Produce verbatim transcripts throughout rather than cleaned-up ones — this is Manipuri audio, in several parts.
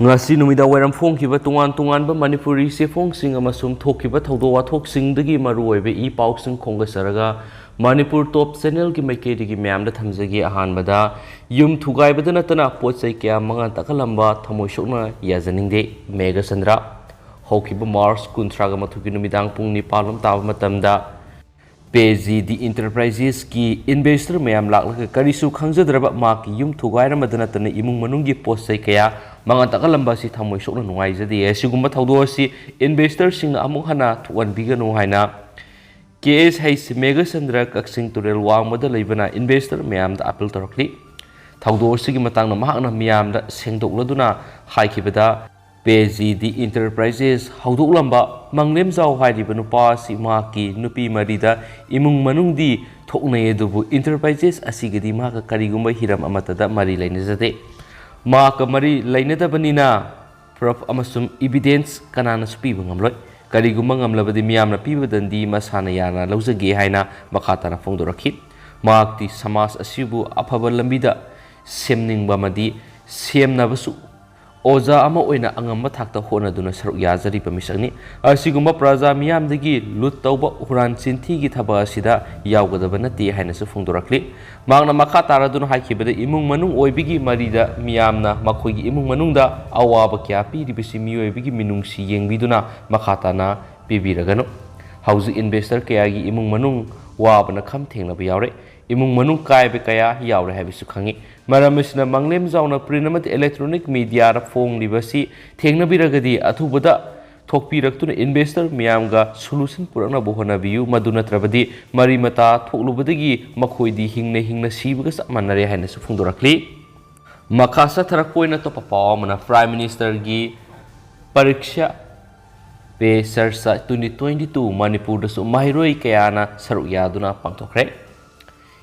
ꯉꯁꯤ ꯅꯨꯃꯤꯗꯥꯡ ꯋꯥꯏꯔꯝ ꯐꯣꯡꯈꯤꯕ ꯇꯣꯉꯥꯟ ꯇꯣꯉꯥꯟꯕ ꯃꯅꯤꯄꯨꯔꯤ ꯆꯦꯐꯣꯡꯁꯤꯡ ꯑꯃꯁꯨꯡ ꯊꯣꯛꯈꯤꯕ ꯊꯧꯗꯣꯛ ꯋꯥꯊꯣꯛꯁꯤꯡꯗꯒꯤ ꯃꯔꯨꯑꯣꯏꯕ ꯏ ꯄꯥꯎꯁꯤꯡ ꯈꯣꯝꯒꯠꯆꯔꯒ ꯃꯅꯤꯄꯨꯔ ꯇꯣꯞ ꯆꯦꯅꯦꯜꯒꯤ ꯃꯥꯏꯀꯩꯗꯒꯤ ꯃꯌꯥꯝꯗ ꯊꯝꯖꯒꯦ꯫ ꯑꯍꯥꯟꯕꯗ, ꯌꯨꯝ ꯊꯨꯒꯥꯏꯕꯗ ꯅꯠꯇꯅ ꯄꯣꯠ ꯆꯩ ꯀꯌꯥ ꯃꯉꯥ ꯇꯥꯛꯍꯜꯂꯝꯕ ꯊꯃꯣꯏ ꯁꯣꯛꯅ ꯌꯥꯖꯅꯤꯡꯗꯦ꯫ ꯃꯦꯘꯆꯟꯗ꯭ꯔ꯫ ꯍꯧꯈꯤꯕ ꯃꯥꯔꯆ ꯀꯨꯟꯊ꯭ꯔꯥꯒ ꯃꯥꯊꯣꯏꯒꯤ ꯅꯨꯃꯤꯗꯥꯡ ꯄꯨꯡ ꯅꯤꯄꯥꯟ ꯂꯣꯝ ꯇꯥꯕ ꯃꯇꯝꯗ, ꯄꯦ ꯖꯤ ꯗꯤ ꯏꯟꯇꯔꯄ꯭ꯔꯥꯏꯖꯦꯁꯀꯤ ꯏꯟꯚꯦꯁꯇꯔ ꯃꯌꯥꯝ ꯂꯥꯛꯂꯒ ꯀꯔꯤꯁꯨ ꯈꯪꯖꯗ꯭ꯔꯕ ꯃꯍꯥꯛꯀꯤ ꯌꯨꯝ ꯊꯨꯒꯥꯏꯔꯝꯕꯗ ꯅꯠꯇꯅ ꯏꯃꯨꯡ ꯃꯅꯨꯡꯒꯤ ꯄꯣꯠ ꯆꯩ ꯀꯌꯥ ꯃꯉꯥ ꯇꯥꯛꯍꯜꯂꯝꯕ ꯑꯁꯤ ꯊꯃꯣꯏ ꯁꯣꯛꯅ ꯅꯨꯡꯉꯥꯏꯖꯗꯦ꯫ ꯑꯁꯤꯒꯨꯝꯕ ꯊꯧꯗꯣꯛ ꯑꯁꯤ ꯏꯟꯚꯦꯁꯇꯔꯁꯤꯡꯅ ꯑꯃꯨꯛ ꯍꯟꯅ ꯊꯣꯛꯍꯟꯕꯤꯒꯅꯨ ꯍꯥꯏꯅ ꯀꯦ ꯑꯦꯁ ꯍꯩꯆ ꯃꯦꯘꯆꯟꯗ꯭ꯔ ꯀꯛꯆꯤꯡ ꯇꯨꯔꯦꯜ ꯋꯥꯡꯃꯗ ꯂꯩꯕꯅ ꯏꯟꯚꯦꯁꯇꯔ ꯃꯌꯥꯝꯗ ꯑꯥꯄꯤꯜ ꯇꯧꯔꯛꯂꯤ꯫ ꯊꯧꯗꯣꯛ ꯑꯁꯤꯒꯤ ꯃꯇꯥꯡꯗ ꯃꯍꯥꯛꯅ ꯃꯤꯌꯥꯝꯗ ꯁꯦꯡꯗꯣꯛꯂꯗꯨꯅ ꯍꯥꯏꯈꯤꯕꯗ, ꯄꯦ ꯖꯤ ꯗꯤ ꯏꯟꯇꯔꯄ꯭ꯔꯥꯏꯖꯦꯁ ꯍꯧꯗꯣꯛꯂꯝꯕ ꯃꯪꯂꯦꯝꯖꯥꯎ ꯍꯥꯏꯔꯤꯕ ꯅꯨꯄꯥ ꯑꯁꯤ ꯃꯍꯥꯛꯀꯤ ꯅꯨꯄꯤ ꯃꯔꯤꯗ ꯏꯃꯨꯡ ꯃꯅꯨꯡꯗꯤ ꯊꯣꯛꯅꯩ, ꯑꯗꯨꯕꯨ ꯏꯟꯇꯔꯄ꯭ꯔꯥꯏꯖꯦꯁ ꯑꯁꯤꯒꯗꯤ ꯃꯍꯥꯛꯀ ꯀꯔꯤꯒꯨꯝꯕ ꯍꯤꯔꯝ ꯑꯃꯠꯇꯗ ꯃꯔꯤ ꯂꯩꯅꯖꯗꯦ꯫ ꯃꯍꯥꯛꯀ ꯃꯔꯤ ꯂꯩꯅꯗꯕꯅꯤꯅ ꯄ꯭ꯔꯨꯐ ꯑꯃꯁꯨꯡ ꯏꯚꯤꯗꯦꯟꯁ ꯀꯅꯥꯅꯁꯨ ꯄꯤꯕ ꯉꯝꯂꯣꯏ꯫ ꯀꯔꯤꯒꯨꯝꯕ ꯉꯝꯂꯕꯗꯤ ꯃꯤꯌꯥꯝꯅ ꯄꯤꯕ ꯗꯟꯗꯤ ꯃꯁꯥꯅ ꯌꯥꯅ ꯂꯧꯖꯒꯦ ꯍꯥꯏꯅ ꯃꯈꯥ ꯇꯥꯅ ꯐꯣꯡꯗꯣꯔꯛꯈꯤ꯫ ꯃꯍꯥꯛꯇꯤ ꯁꯃꯥꯖ ꯑꯁꯤꯕꯨ ꯑꯐꯕ ꯂꯝꯕꯤꯗ ꯁꯦꯝꯅꯤꯡꯕ ꯑꯃꯗꯤ ꯁꯦꯝꯅꯕꯁꯨ ꯑꯣꯖꯥ ꯑꯃ ꯑꯣꯏꯅ ꯑꯉꯝꯕ ꯊꯥꯛꯇ ꯍꯣꯠꯅꯗꯨꯅ ꯁꯔꯨꯛ ꯌꯥꯖꯔꯤꯕ ꯃꯤꯁꯛꯅꯤ꯫ ꯑꯁꯤꯒꯨꯝꯕ ꯄ꯭ꯔꯖꯥ ꯃꯤꯌꯥꯝꯗꯒꯤ ꯂꯨꯠ ꯇꯧꯕ, ꯍꯨꯔꯥꯟ ꯆꯤꯟꯊꯤꯒꯤ ꯊꯕꯛ ꯑꯁꯤꯗ ꯌꯥꯎꯒꯗꯕ ꯅꯠꯇꯦ ꯍꯥꯏꯅꯁꯨ ꯐꯣꯡꯗꯣꯔꯛꯂꯤ꯫ ꯃꯍꯥꯛꯅ ꯃꯈꯥ ꯇꯥꯔꯗꯨꯅ ꯍꯥꯏꯈꯤꯕꯗ, ꯏꯃꯨꯡ ꯃꯅꯨꯡ ꯑꯣꯏꯕꯒꯤ ꯃꯔꯤꯗ ꯃꯤꯌꯥꯝꯅ ꯃꯈꯣꯏꯒꯤ ꯏꯃꯨꯡ ꯃꯅꯨꯡꯗ ꯑꯋꯥꯕ ꯀꯌꯥ ꯄꯤꯔꯤꯕꯁꯤ ꯃꯤꯑꯣꯏꯕꯒꯤ ꯃꯤꯅꯨꯡꯁꯤ ꯌꯦꯡꯕꯤꯗꯨꯅ ꯃꯈꯥ ꯇꯥꯅ ꯄꯤꯕꯤꯔꯒꯅꯨ꯫ ꯍꯧꯖꯤꯛ ꯏꯟꯚꯦꯁꯇꯔ ꯀꯌꯥꯒꯤ ꯏꯃꯨꯡ ꯃꯅꯨꯡ ꯋꯥꯕꯅ ꯈꯝ ꯊꯦꯡꯅꯕ ꯌꯥꯎꯔꯦ꯫ ꯏꯃꯨꯡ ꯃꯅꯨꯡ ꯀꯥꯏꯕ ꯀꯌꯥ ꯌꯥꯎꯔꯦ ꯍꯥꯏꯕꯁꯨ ꯈꯪꯉꯤ꯫ ꯃꯔꯝ ꯑꯁꯤꯅ ꯃꯪꯂꯦꯝꯖꯥꯎꯅ ꯄ꯭ꯔꯤꯟ ꯑꯃꯗꯤ ꯏꯂꯦꯛꯇ꯭ꯔꯣꯅꯤꯛ ꯃꯤꯗꯤꯌꯥꯗ ꯐꯣꯡꯂꯤꯕ ꯑꯁꯤ ꯊꯦꯡꯅꯕꯤꯔꯒꯗꯤ ꯑꯊꯨꯕꯗ ꯊꯣꯛꯄꯤꯔꯛꯇꯨꯅ ꯏꯟꯚꯦꯁꯇꯔ ꯃꯌꯥꯝꯒ ꯁꯣꯂꯨꯁꯟ ꯄꯨꯔꯛꯅꯕ ꯍꯣꯠꯅꯕꯤꯌꯨ꯫ ꯃꯗꯨ ꯅꯠꯇ꯭ꯔꯕꯗꯤ ꯃꯔꯤ ꯃꯇꯥ ꯊꯣꯛꯂꯨꯕꯗꯒꯤ ꯃꯈꯣꯏꯗꯤ ꯍꯤꯡꯅ ꯍꯤꯡꯅ ꯁꯤꯕꯒ ꯆꯞ ꯃꯥꯟꯅꯔꯦ ꯍꯥꯏꯅꯁꯨ ꯐꯣꯡꯗꯣꯔꯛꯂꯤ꯫ ꯃꯈꯥ ꯆꯠꯊꯔꯛꯄ ꯑꯣꯏꯅ ꯑꯇꯣꯞꯄ ꯄꯥꯎ ꯑꯃꯅ, ꯄ꯭ꯔꯥꯏꯝ ꯃꯤꯅꯤꯁꯇꯔꯒꯤ ꯄꯔꯤꯛꯁꯥ ꯄꯦ ꯆꯔꯆꯥ ꯇ꯭ꯋꯦꯟꯇꯤ ꯇ꯭ꯋꯦꯟꯇꯤ ꯇꯨ ꯃꯅꯤꯄꯨꯔꯗꯁꯨ ꯃꯍꯩꯔꯣꯏ ꯀꯌꯥꯅ ꯁꯔꯨꯛ ꯌꯥꯗꯨꯅ ꯄꯥꯡꯊꯣꯛꯈ꯭ꯔꯦ꯫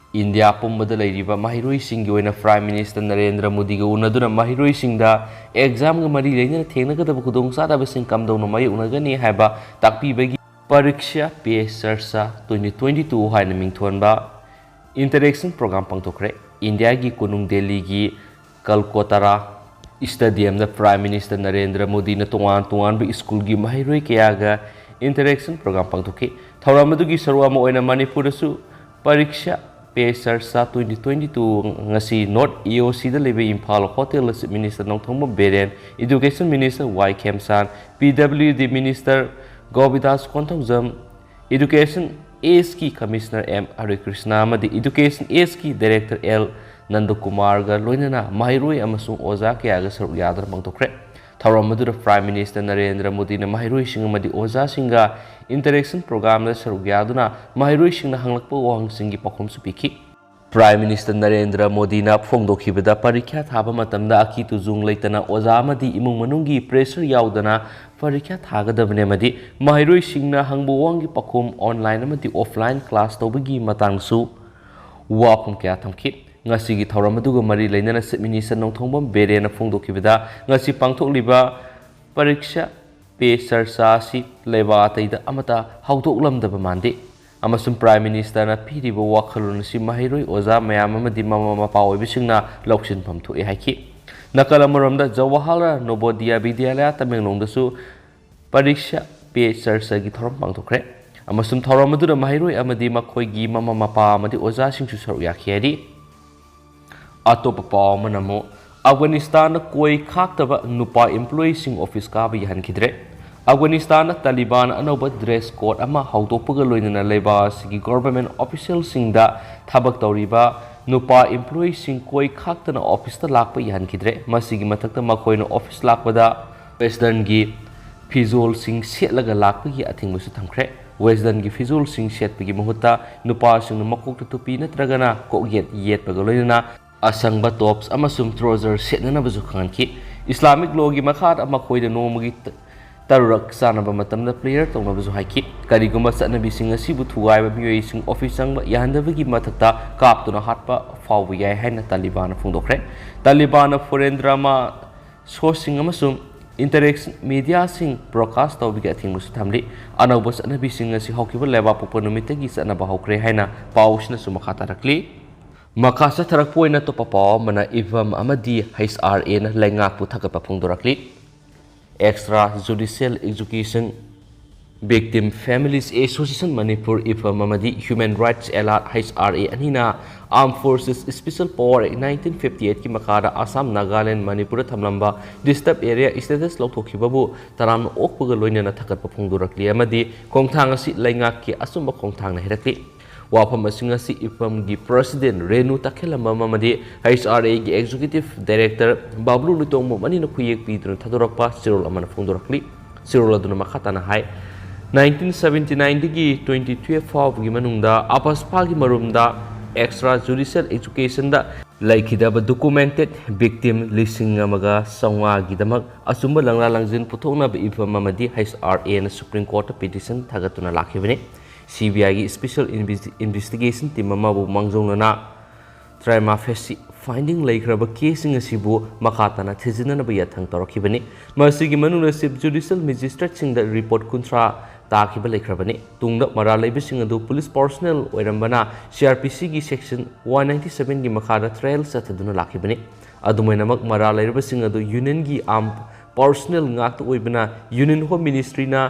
ꯏꯟꯗꯤꯌꯥ ꯄꯨꯝꯕꯗ ꯂꯩꯔꯤꯕ ꯃꯍꯩꯔꯣꯏꯁꯤꯡꯒꯤ ꯑꯣꯏꯅ ꯄ꯭ꯔꯥꯏꯝ ꯃꯤꯅꯤꯁꯇꯔ ꯅꯔꯦꯟꯗ꯭ꯔ ꯃꯣꯗꯤꯒ ꯎꯅꯗꯨꯅ ꯃꯍꯩꯔꯣꯏꯁꯤꯡꯗ ꯑꯦꯛꯖꯥꯝꯒ ꯃꯔꯤ ꯂꯩꯅꯅ ꯊꯦꯡꯅꯒꯗꯕ ꯈꯨꯗꯣꯡꯆꯥꯗꯕꯁꯤꯡ ꯀꯝꯗꯧꯅ ꯃꯥꯌꯣꯛꯅꯒꯅꯤ ꯍꯥꯏꯕ ꯇꯥꯛꯄꯤꯕꯒꯤ ꯄꯔꯤꯛꯁꯥ ꯄꯦ ꯆꯔꯆꯥ ꯇ꯭ꯋꯦꯟꯇꯤ ꯇ꯭ꯋꯦꯟꯇꯤ ꯇꯨ ꯍꯥꯏꯅ ꯃꯤꯡꯊꯣꯟꯕ ꯏꯟꯇꯔꯦꯛꯁꯟ ꯄ꯭ꯔꯣꯒ꯭ꯔꯥꯝ ꯄꯥꯡꯊꯣꯛꯈ꯭ꯔꯦ꯫ ꯏꯟꯗꯤꯌꯥꯒꯤ ꯀꯣꯅꯨꯡ ꯗꯦꯜꯂꯤꯒꯤ ꯀꯜꯀꯣꯇꯥꯔꯥ ꯁ꯭ꯇꯦꯗꯤꯌꯝꯗ Prime Minister ꯅꯔꯦꯟꯗ꯭ꯔ ꯃꯣꯗꯤꯅ ꯇꯣꯉꯥꯟ ꯇꯣꯉꯥꯟꯕ ꯁ꯭ꯀꯨꯜꯒꯤ ꯃꯍꯩꯔꯣꯏ ꯀꯌꯥꯒ interaction program ꯄꯥꯡꯊꯣꯛꯈꯤ꯫ ꯊꯧꯔꯝ ꯑꯗꯨꯒꯤ ꯁꯔꯨꯛ ꯑꯃ ꯑꯣꯏꯅ ꯃꯅꯤꯄꯨꯔꯗꯁꯨ Pariksha Pe Charcha twenty twenty-two ꯉꯁꯤ North E O Cꯗ ꯂꯩꯕ ꯏꯝꯐꯥꯜ ꯍꯣꯇꯦꯜꯗ Chief Minister Nongthombam Biren, Education Minister Y Khemchand, P W D Minister Govindas Konthoujam, Education Sꯀꯤ Commissioner ꯑꯦꯝ ꯍꯔꯤꯀ꯭ꯔꯤꯁꯅ ꯑꯃꯗꯤ Education Sꯀꯤ Director ꯑꯦꯜ ꯅꯟꯗꯀꯨꯃꯥꯔꯒ ꯂꯣꯏꯅꯅ ꯃꯍꯩꯔꯣꯏ ꯑꯃꯁꯨꯡ ꯑꯣꯖꯥ ꯀꯌꯥꯒ ꯁꯔꯨꯛ ꯌꯥꯗꯨꯅ ꯄꯥꯡꯊꯣꯛꯈ꯭ꯔꯦ꯫ ꯊꯧꯔꯝ ꯑꯗꯨꯗ Prime Minister ꯅꯔꯦꯟꯗ꯭ꯔ ꯃꯣꯗꯤꯅ ꯃꯍꯩꯔꯣꯏꯁꯤꯡ ꯑꯃꯗꯤ ꯑꯣꯖꯥꯁꯤꯡꯒ interaction programꯗ ꯁꯔꯨꯛ ꯌꯥꯗꯨꯅ ꯃꯍꯩꯔꯣꯏꯁꯤꯡꯅ ꯍꯪꯂꯛꯄ ꯋꯥꯍꯪꯁꯤꯡꯒꯤ ꯄꯥꯎꯈꯨꯝꯁꯨ ꯄꯤꯈꯤ꯫ Prime Minister ꯅꯔꯦꯟꯗ꯭ꯔ ꯃꯣꯗꯤꯅ ꯐꯣꯡꯗꯣꯛꯈꯤꯕꯗ ꯄꯔꯤꯈ꯭ꯌꯥ ꯊꯥꯕ ꯃꯇꯝꯗ ꯑꯀꯤ ꯇꯨꯖꯨꯡ ꯂꯩꯇꯅ ꯑꯣꯖꯥ ꯑꯃꯗꯤ ꯏꯃꯨꯡ ꯃꯅꯨꯡꯒꯤ pressure ꯌꯥꯎꯗꯅ ꯄꯔꯤꯈ꯭ꯌꯥ ꯊꯥꯒꯗꯕꯅꯤ ꯑꯃꯗꯤ ꯃꯍꯩꯔꯣꯏꯁꯤꯡꯅ ꯍꯪꯕ ꯋꯥꯍꯪꯒꯤ ꯄꯥꯎꯈꯨꯝ online ꯑꯃꯗꯤ offline class ꯇꯧꯕꯒꯤ ꯃꯇꯥꯡꯁꯨ ꯋꯥꯐꯝ ꯀꯌꯥ ꯊꯝꯈꯤ꯫ ꯉꯁꯤꯒꯤ ꯊꯧꯔꯝ ꯑꯗꯨꯒ ꯃꯔꯤ ꯂꯩꯅꯅ Chief Minister ꯅꯣꯡꯊꯣꯝꯕꯝ ꯕꯤꯔꯦꯟꯅ ꯐꯣꯡꯗꯣꯛꯈꯤꯕꯗ, ꯉꯁꯤ ꯄꯥꯡꯊꯣꯛꯂꯤꯕ Pariksha Pe Charcha ꯑꯁꯤ ꯂꯩꯕꯥꯛ ꯑꯇꯩꯗ ꯑꯃꯠꯇ ꯍꯧꯗꯣꯛꯂꯝꯗꯕ ꯃꯥꯟꯗꯦ ꯑꯃꯁꯨꯡ Prime Ministerꯅ ꯄꯤꯔꯤꯕ ꯋꯥꯈꯜꯂꯣꯟ ꯑꯁꯤ ꯃꯍꯩꯔꯣꯏ, ꯑꯣꯖꯥ ꯃꯌꯥꯝ ꯑꯃꯗꯤ ꯃꯃꯥ ꯃꯄꯥ ꯑꯣꯏꯕꯁꯤꯡꯅ ꯂꯧꯁꯤꯟꯐꯝ ꯊꯣꯛꯑꯦ ꯍꯥꯏꯈꯤ꯫ ꯅꯥꯀꯜ ꯑꯃꯔꯣꯝꯗ, ꯖꯋꯥꯍꯔꯂꯥꯜ ꯅꯣꯕꯣꯗꯤꯌꯥ ꯕꯤꯗ꯭ꯌꯥꯂꯌꯥ ꯇꯃꯦꯡꯂꯣꯡꯗꯁꯨ Pariksha Pe Charchaꯒꯤ ꯊꯧꯔꯝ ꯄꯥꯡꯊꯣꯛꯈ꯭ꯔꯦ ꯑꯃꯁꯨꯡ ꯊꯧꯔꯝ ꯑꯗꯨꯗ ꯃꯍꯩꯔꯣꯏ ꯑꯃꯗꯤ ꯃꯈꯣꯏꯒꯤ ꯃꯃꯥ ꯃꯄꯥ ꯑꯃꯗꯤ ꯑꯣꯖꯥꯁꯤꯡꯁꯨ ꯁꯔꯨꯛ ꯌꯥꯈꯤ ꯍꯥꯏꯔꯤ꯫ ꯑꯇꯣꯞꯄ ꯄꯥꯎ ꯑꯃꯅ ꯑꯃꯨꯛ, ꯑꯐꯒꯥꯅꯤꯁꯇꯥꯟꯗ ꯀꯣꯏ ꯈꯥꯛꯇꯕ ꯅꯨꯄꯥ employeeꯁꯤꯡ office ꯀꯥꯕ ꯌꯥꯍꯟꯈꯤꯗ꯭ꯔꯦ꯫ ꯑꯐꯒꯥꯅꯤꯁꯇꯥꯟꯗ ꯇꯥꯂꯤꯕꯥꯟ ꯑꯅꯧꯕ dress code ꯑꯃ ꯍꯧꯗꯣꯛꯄꯒ ꯂꯣꯏꯅꯅ ꯂꯩꯕꯥꯛ ꯑꯁꯤꯒꯤ government officialꯁꯤꯡꯗ ꯊꯕꯛ ꯇꯧꯔꯤꯕ ꯅꯨꯄꯥ employeeꯁꯤꯡ ꯀꯣꯏ ꯈꯥꯛꯇꯅ officeꯇ ꯂꯥꯛꯄ ꯌꯥꯍꯟꯈꯤꯗ꯭ꯔꯦ꯫ ꯃꯁꯤꯒꯤ ꯃꯊꯛꯇ ꯃꯈꯣꯏꯅ office ꯂꯥꯛꯄꯗ westernꯒꯤ ꯐꯤꯖꯣꯜꯁꯤꯡ ꯁꯦꯠꯂꯒ ꯂꯥꯛꯄꯒꯤ ꯑꯊꯤꯡꯕꯁꯨ ꯊꯝꯈ꯭ꯔꯦ꯫ Westernꯒꯤ ꯐꯤꯖꯣꯜꯁꯤꯡ ꯁꯦꯠꯄꯒꯤ ꯃꯍꯨꯠꯇ ꯅꯨꯄꯥꯁꯤꯡꯅ ꯃꯀꯣꯛꯇ ꯇꯨꯄꯤ ꯅꯠꯇ꯭ꯔꯒꯅ ꯀꯣꯛꯌꯦꯠ ꯌꯦꯠꯄꯒ ꯂꯣꯏꯅꯅ ꯑꯁꯪꯕ tops ꯑꯃꯁꯨꯡ trouser ꯁꯦꯠꯅꯅꯕꯁꯨ ꯈꯪꯍꯟꯈꯤ꯫ Islamic lawꯒꯤ ꯃꯈꯥꯗ ꯃꯈꯣꯏꯗ ꯅꯣꯡꯃꯒꯤ ꯇ-, ꯇꯔꯨꯔꯛ ꯆꯥꯅꯕ ꯃꯇꯝꯗ prayer ꯇꯧꯅꯕꯁꯨ ꯍꯥꯏꯈꯤ꯫ ꯀꯔꯤꯒꯨꯝꯕ ꯆꯠꯅꯕꯤꯁꯤꯡ ꯑꯁꯤꯕꯨ ꯊꯨꯒꯥꯏꯕ ꯃꯤꯑꯣꯏꯁꯤꯡ office ꯆꯪꯕ ꯌꯥꯍꯟꯗꯕꯒꯤ ꯃꯊꯛꯇ ꯀꯥꯞꯇꯨꯅ ꯍꯥꯠꯄ ꯐꯥꯎꯕ ꯌꯥꯏ ꯍꯥꯏꯅ ꯇꯥꯂꯤꯕꯥꯟꯅ ꯐꯣꯡꯗꯣꯛꯈ꯭ꯔꯦ꯫ ꯇꯥꯂꯤꯕꯥꯟꯅ foreign drama showꯁꯤꯡ ꯑꯃꯁꯨꯡ interaction mediaꯁꯤꯡ broadcast ꯇꯧꯕꯒꯤ ꯑꯊꯤꯡꯕꯁꯨ ꯊꯝꯂꯤ꯫ ꯑꯅꯧꯕ ꯆꯠꯅꯕꯤꯁꯤꯡ ꯑꯁꯤ ꯍꯧꯈꯤꯕ ꯂꯩꯕꯥꯛꯄꯣꯛꯄ ꯅꯨꯃꯤꯠꯇꯒꯤ ꯆꯠꯅꯕ ꯍꯧꯈ꯭ꯔꯦ ꯍꯥꯏꯅ ꯄꯥꯎꯁꯤꯅꯁꯨ ꯃꯈꯥ ꯇꯥꯔꯛꯂꯤ꯫ ꯃꯈꯥ ꯆꯠꯊꯔꯛꯄ ꯑꯣꯏꯅ ꯑꯇꯣꯞꯄ ꯄꯥꯎ ꯑꯃꯅ ꯏꯐꯝ ꯑꯃꯗꯤ ꯍꯩꯆ ꯑꯥꯔ ꯑꯦꯅ ꯂꯩꯉꯥꯛꯄꯨ ꯊꯥꯒꯠꯄ ꯐꯣꯡꯗꯣꯔꯛꯂꯤ꯫ Extra Judicial Execution Victim Families Association Manipur, ꯏꯐꯝ ꯑꯃꯗꯤ Human Rights Alert, H R A ꯑꯅꯤꯅ Armed Forces Special Power Act nineteen fifty eight ꯀꯤ ꯃꯈꯥꯗ ꯑꯁꯥꯝ, ꯅꯥꯒꯥꯂꯦꯟ, ꯃꯅꯤꯄꯨꯔꯗ ꯊꯝꯂꯝꯕ Disturbed Area status ꯂꯧꯊꯣꯛꯈꯤꯕꯕꯨ ꯇꯔꯥꯝꯅ ꯑꯣꯛꯄꯒ ꯂꯣꯏꯅꯅ ꯊꯥꯒꯠꯄ ꯐꯣꯡꯗꯣꯔꯛꯂꯤ ꯑꯃꯗꯤ ꯈꯣꯡꯊꯥꯡ ꯑꯁꯤ ꯂꯩꯉꯥꯛꯀꯤ ꯑꯆꯨꯝꯕ ꯈꯣꯡꯊꯥꯡꯅ ꯍꯥꯏꯔꯛꯂꯤ꯫ ꯋꯥꯐꯝ ꯑꯁꯤꯡ ꯑꯁꯤ ꯏꯐꯝꯒꯤ President ꯔꯦꯅꯨ ꯇꯈꯦꯜꯂꯝꯕꯝ ꯑꯃꯗꯤ ꯍꯩꯆ ꯑꯥꯔ ꯑꯦꯒꯤ Executive Director ꯕꯥꯕ꯭ꯂꯨ ꯂꯨꯏꯇꯣꯡꯕꯝ ꯑꯅꯤꯅ ꯈꯨꯌꯦꯛ ꯄꯤꯗꯨꯅ ꯊꯥꯗꯣꯔꯛꯄ ꯆꯦꯔꯣꯜ ꯑꯃꯅ ꯐꯣꯡꯗꯣꯔꯛꯂꯤ꯫ ꯆꯦꯔꯣꯜ ꯑꯗꯨꯅ ꯃꯈꯥ ꯇꯥꯅ ꯍꯥꯏ, nineteen seventy nine ꯗꯒꯤ twenty twelve ꯐꯥꯎꯕꯒꯤ ꯃꯅꯨꯡꯗ ꯑꯄꯁꯄꯥꯒꯤ ꯃꯔꯨꯝꯗ Extra Judicial Execution ꯗ ꯂꯩꯈꯤꯗꯕ Documented Victim ꯂꯤꯁꯤꯡ ꯑꯃꯒ ꯆꯥꯝꯃꯉꯥꯒꯤꯗꯃꯛ ꯑꯆꯨꯝꯕ ꯂꯪꯂꯥ ꯂꯪꯖꯤꯟ ꯄꯨꯊꯣꯛꯅꯕ ꯏꯐꯝ ꯑꯃꯗꯤ ꯍꯩꯆ ꯑꯥꯔ ꯑꯦꯅ Supreme Court ꯇ petition ꯊꯥꯒꯠꯇꯨꯅ ꯂꯥꯛꯈꯤꯕꯅꯤ꯫ ꯁꯤ ꯕꯤ ꯑꯥꯏꯒꯤ Special Investi-, Investigation Team ꯑꯃꯕꯨ ꯃꯥꯡꯖꯧꯅꯅ prima facie finding ꯂꯩꯈ꯭ꯔꯕ case ꯁꯤꯡ ꯑꯁꯤꯕꯨ ꯃꯈꯥ ꯇꯥꯅ ꯊꯤꯖꯤꯟꯅꯅꯕ ꯌꯥꯊꯪ ꯇꯧꯔꯛꯈꯤꯕꯅꯤ꯫ ꯃꯁꯤꯒꯤ ꯃꯅꯨꯡꯗ Chief Judicial Magistrate ꯁꯤꯡꯗ report ꯀꯨꯟꯊ꯭ꯔꯥ ꯇꯥꯈꯤꯕ ꯂꯩꯈ꯭ꯔꯕꯅꯤ꯫ ꯇꯨꯡꯗ ꯃꯔꯥꯜ ꯂꯩꯕꯁꯤꯡ ꯑꯗꯨ police personnel ꯑꯣꯏꯔꯝꯕꯅ C R P C ꯒꯤ section one ninety seven ꯒꯤ ꯃꯈꯥꯗ trial ꯆꯠꯊꯗꯨꯅ ꯂꯥꯛꯈꯤꯕꯅꯤ꯫ ꯑꯗꯨꯃꯥꯏꯅꯃꯛ ꯃꯔꯥꯜ ꯂꯩꯔꯕꯁꯤꯡ ꯑꯗꯨ Union ꯒꯤ armed personnel ꯉꯥꯛꯇ ꯑꯣꯏꯕꯅ Union Home Ministry ꯅ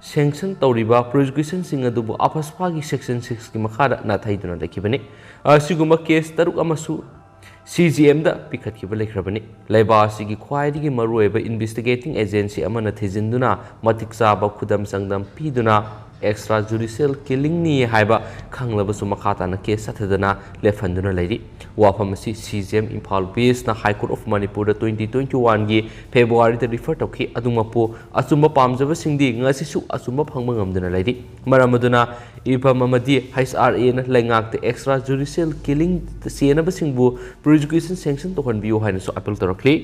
sanction ꯇꯧꯔꯤꯕ prosecution ꯁꯤꯡ ꯑꯗꯨꯕꯨ ꯑꯄꯁꯄꯥꯒꯤ section six ꯀꯤ ꯃꯈꯥꯗ ꯅꯥꯊꯩꯗꯨꯅ ꯂꯩꯈꯤꯕꯅꯤ꯫ ꯑꯁꯤꯒꯨꯝꯕ case ꯇꯔꯨꯛ ꯑꯃꯁꯨ C J M ꯗ ꯄꯤꯈꯠꯈꯤꯕ ꯂꯩꯈ꯭ꯔꯕꯅꯤ꯫ ꯂꯩꯕꯥꯛ ꯑꯁꯤꯒꯤ ꯈ꯭ꯋꯥꯏꯗꯒꯤ ꯃꯔꯨꯑꯣꯏꯕ investigating agency ꯑꯃꯅ ꯊꯤꯖꯤꯟꯗꯨꯅ ꯃꯇꯤꯛ ꯆꯥꯕ ꯈꯨꯗꯝ ꯆꯥꯡꯗꯝ ꯄꯤꯗꯨꯅ Extra Judicial Killing ꯅꯤ ꯍꯥꯏꯕ ꯈꯪꯂꯕꯁꯨ ꯃꯈꯥ ꯇꯥꯅ case ꯆꯠꯊꯗꯅ ꯂꯦꯞꯍꯟꯗꯨꯅ ꯂꯩꯔꯤ꯫ ꯋꯥꯐꯝ ꯑꯁꯤ C J M Imphal West ꯅ High Court of Manipur the twenty twenty one ꯒꯤ February ꯗ refer ꯇꯧꯈꯤ꯫ ꯑꯗꯨꯃꯛꯄꯨ ꯑꯆꯨꯝꯕ ꯄꯥꯝꯖꯕꯁꯤꯡꯗꯤ ꯉꯁꯤꯁꯨ ꯑꯆꯨꯝꯕ ꯐꯪꯕ ꯉꯝꯗꯨꯅ ꯂꯩꯔꯤ꯫ ꯃꯔꯝ ꯑꯗꯨꯅ ꯏꯐꯝ ꯑꯃꯗꯤ H R A ꯅ ꯂꯩꯉꯥꯛꯇ extra judicial killing ꯆꯦꯟꯅꯕꯁꯤꯡꯕꯨ prosecution sanction ꯇꯧꯍꯟꯕꯤꯌꯨ ꯍꯥꯏꯅꯁꯨ appeal ꯇꯧꯔꯛꯂꯤ꯫